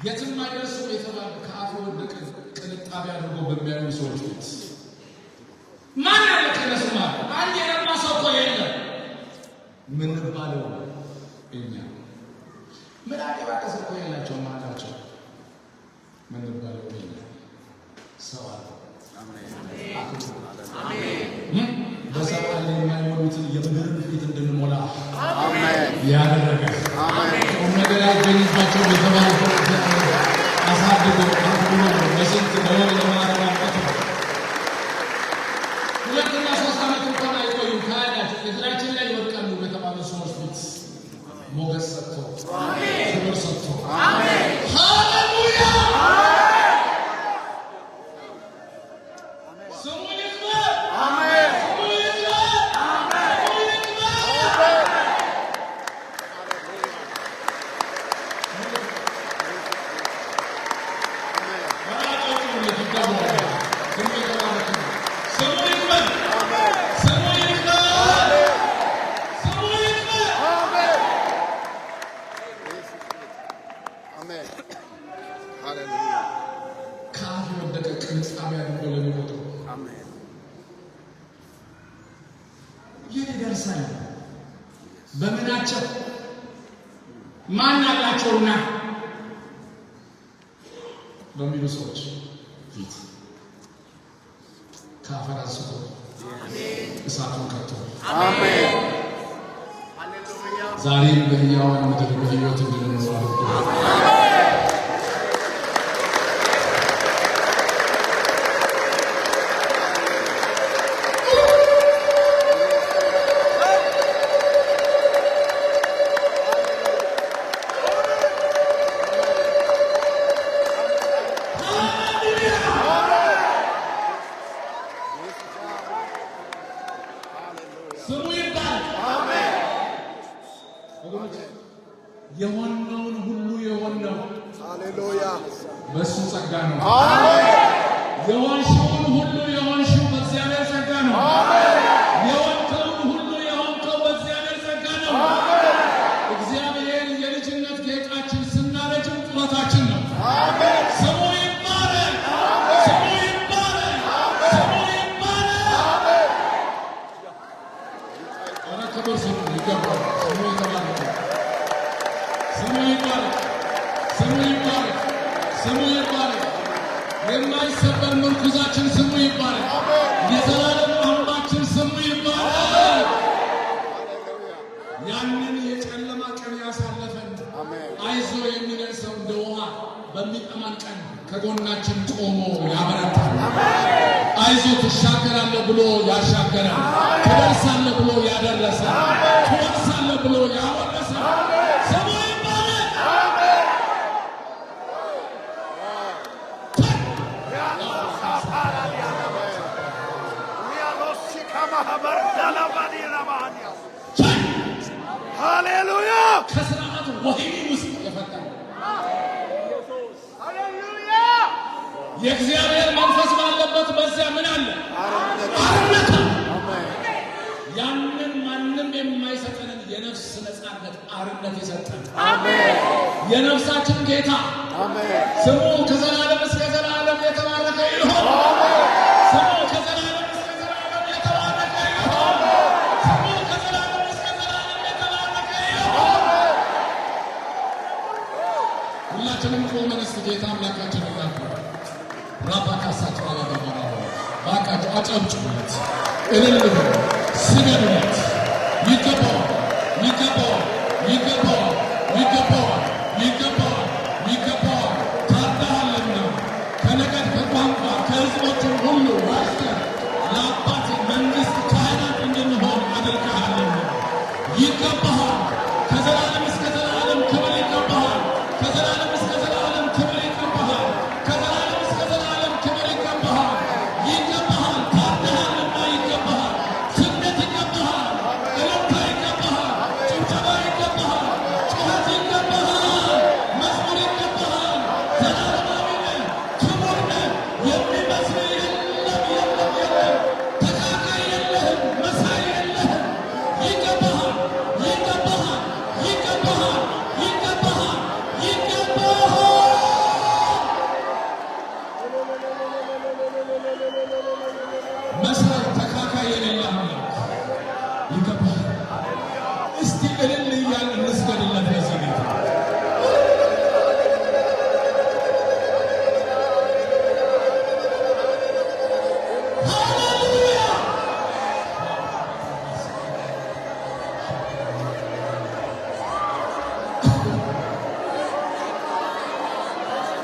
የትም አይደርሱም የተባሉ ከአፍ የወደቀ ቅንጣቢ አድርጎ በሚያዩ ሰዎች ፊት ማን አለ? ከነሱ ማለት አንድ የረባ ሰው እኮ የለም። ምንባለው እኛ ምን አቀባቀስ እኮ የላቸውም አላቸው። ምንባለው እኛ ሰው አለ በሰው ላይ የማይሞሉትን የምድርን ፊት እንድንሞላ ያደረገ ቁም ነገር አይገኝባቸው የተባሉ አሳድጎ አክብሮ ለስንት ለወግ ለማዕረግ አብቅቶ 2ና 3 ዓመት እንኳን አይቆዩም። ታያላችሁ፣ እግራችን ላይ ይወድቃሉ በተባሉ ሰዎች ፊት ሞገስ ሰጥቶ ክብር ሰጥቶ ሃሌሉያ ስሙ ይክበር፣ ስሙ ይክበር፣ ስሙ ይክበር። ስሙ ይክበር፣ ስሙ ይክበር፣ ስሙ ይክበር። አሜን። ሃሌሉያ። ከአፍ የወደቀ ቅንጣቢ አድርጎ ለሚቆጥሩ አሜን። የት ይደርሳል? በምናቸው ማን አላቸውና በሚሉ ሰዎች ፊት ከአፈር አንስቶ እሳቱን ከቶ አሜን። ዛሬም በሕያዋን ምድር በሕይወት እንድንኖር አድርጎ ስሙ ይባረክ። ወገኖች የሆነውን ሁሉ የሆነው ሃሌሉያ። በእሱ ጸጋ ነው። አሜን። የሆንሽውን ሁሉ የሆንሽው በእግዚአብሔር ጸጋ ነው። የሆንከውን ሁሉ የሆንከው በእግዚአብሔር ጸጋ ነው። እግዚአብሔር የልጅነት ጌጣችን ስናረጅም ጡረታችን ነው። አሜን። ስሙ ይባረክ፣ ስሙ ይባረክ፣ ስሙ ይባረክ። ኧረ ክብር ስሙ ይገባል። ስሙ የተባረከ ስሙ ይባረክ፣ ስሙ ይባረክ፣ ስሙ ይባረክ። የማይሰበር ምርኩዛችን ስሙ ይባረክ። የዘላለም አምባችን ስሙ ይባረክ። ያንን የጨለማ ቀን ያሳለፈን አሜን። አይዞ የሚለን ሰው እንደ ውሃ በሚጠማን ቀን ከጎናችን ቆሞ ያበረታል። አይዞ ትሻገራለህ ብሎ ያሻገረን፣ ትደርሳለህ ብሎ ያደረሰ፣ ትወርሳለህ ብሎ ያወረሰ ስሙ ይባረክ። ሃሌሉያ። ከስርዓት ወህኒ ውስጥ የፈጠረ የእግዚአብሔር መንፈስ ባለበት በዚያ ምን አለ? አርነት። አርነት አለ። አሜን። ያንን ማንም የማይሰጠንን የነፍስ ነፃነት አርነት የሰጠን የነፍሳችን ጌታ አሜን። ስሙ ከዘላለም እስከ ዘላለም የተባረከ ይሁን። ስሙ ከዘላለም እስከ ዘላለም የተባረከ ይሁን። ስሙ ከዘላለም እስከ ዘላለም የተባረከ ይሁን። ሁላችንም ቆመን እስቲ ጌታ አምላካችን እናክብር። ራባካሳቸው አላገባባ ባካቸው አጨብጭቡለት፣ እልል በሉ፣ ስገዱለት። ይገባዋል፣ ይገባዋል፣ ይገባዋል፣ ይገባዋል፣ ይገባዋል፣ ይገባዋል። ታርደሃልና ከነገድ ከቋንቋ ከሕዝቦችም ሁሉ ዋጅተህ ለአባት መንግሥት ካህናት እንድንሆን አድርገሃልና ይገባሃል። ከዘላለም እስከ ዘላለም ክብር ይገባሃል። ከዘላለም እስከ ዘላለም ክብር ይገባሃል። ከዘላለም እስከ ዘላለም ክብር ይገባሃል። ይገባሃል። ታርደሃልና ይገባሃል። ስግደት ይገባሃል። እልልታ ይገባሃል። ጭብጨባ ይገባሃል። ጩኸት ይገባሃል። መዝሙር ይገባሃል። ዘላለማዊ ነህ፣ ክቡር ነህ። የሚመስልህ የለም፣ የለም፣ የለም። ተካካይ የለህም፣ መሳይ የለህም። ይገባሃል፣ ይገባሃል፣ ይገባሃል፣ ይገባሃል፣ ይገባሃል። መሳይ ተካካይ የሌለ አምላክ ይገባሃል። እስቲ እልል እያልን እንስገድለት ለዚህ ጌታ። ሃሌሉያ!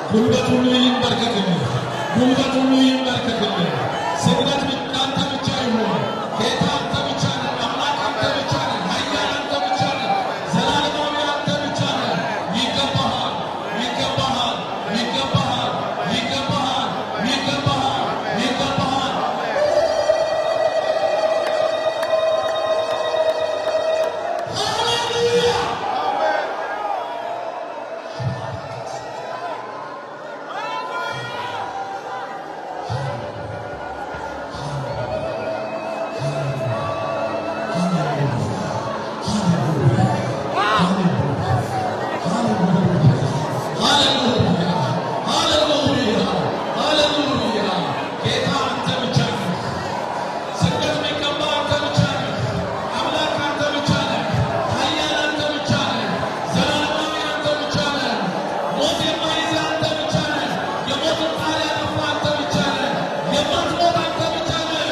ጉልበት ሁሉ ይንበርከክልህ፣ ጉልበት ሁሉ ይንበርከክልህ። ስግደት ለአንተ ብቻ ይሁን። ጌታ አንተ ብቻ ነህ። አምላክ አንተ ብቻ ነህ። ኃያል አንተ ብቻ ነህ። ዘላለማዊ አንተ ብቻ ነህ። ይገባሃል፣ ይገባሃል፣ ይገባሃል፣ ይገባሃል፣ ይገባሃል፣ ይገባሃል። ሃሌሉያ! ሃሌሉያ! ሃሌሉያ! ሃሌሉያ! ጌታ አንተ ብቻ ነህ። ስግደት የሚገባ አንተ ብቻ ነህ። አምላክ አንተ ብቻ ነህ። ኃያል አንተ ብቻ ነህ። ዘላለማዊ አንተ ብቻ ነህ። ሞት የማይዝህ አንተ ብቻ ነህ። የሞትን ጣር ያጠፋ አንተ ብቻ ነህ። የማትሞት አንተ ብቻ ነህ።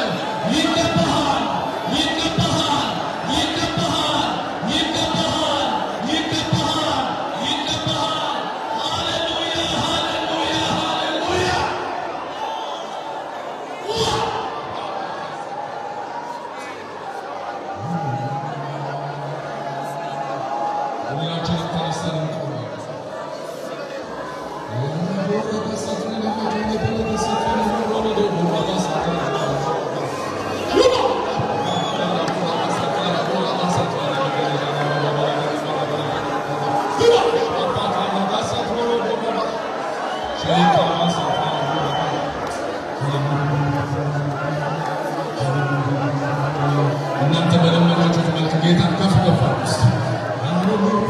ይገባሃል፣ ይገባሃል፣ ይገባሃል፣ ይገባሃል፣ ይገባሃል፣ ይገባሃል። ሃሌሉያ፣ ሃሌሉያ፣ ሃሌሉያ። ሁላችንም ተነስተን እንቆማለን። እናንተ በለመዳችሁት መልክ ጌታን ከፍ ከፍ አድርጉ እስቲ። ሃሌሉያ።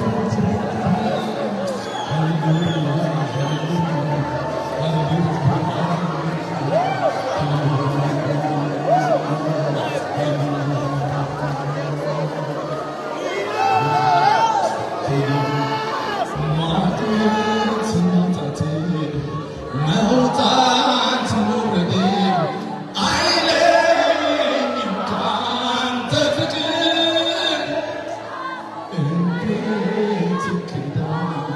ይኬዳል?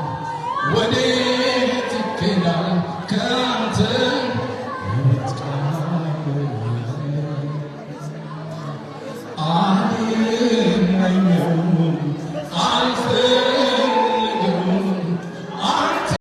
ወዴት ይኬዳል? ከአንተ ሕይወት ቃል አልመኘውም፣ አልፈልገውም።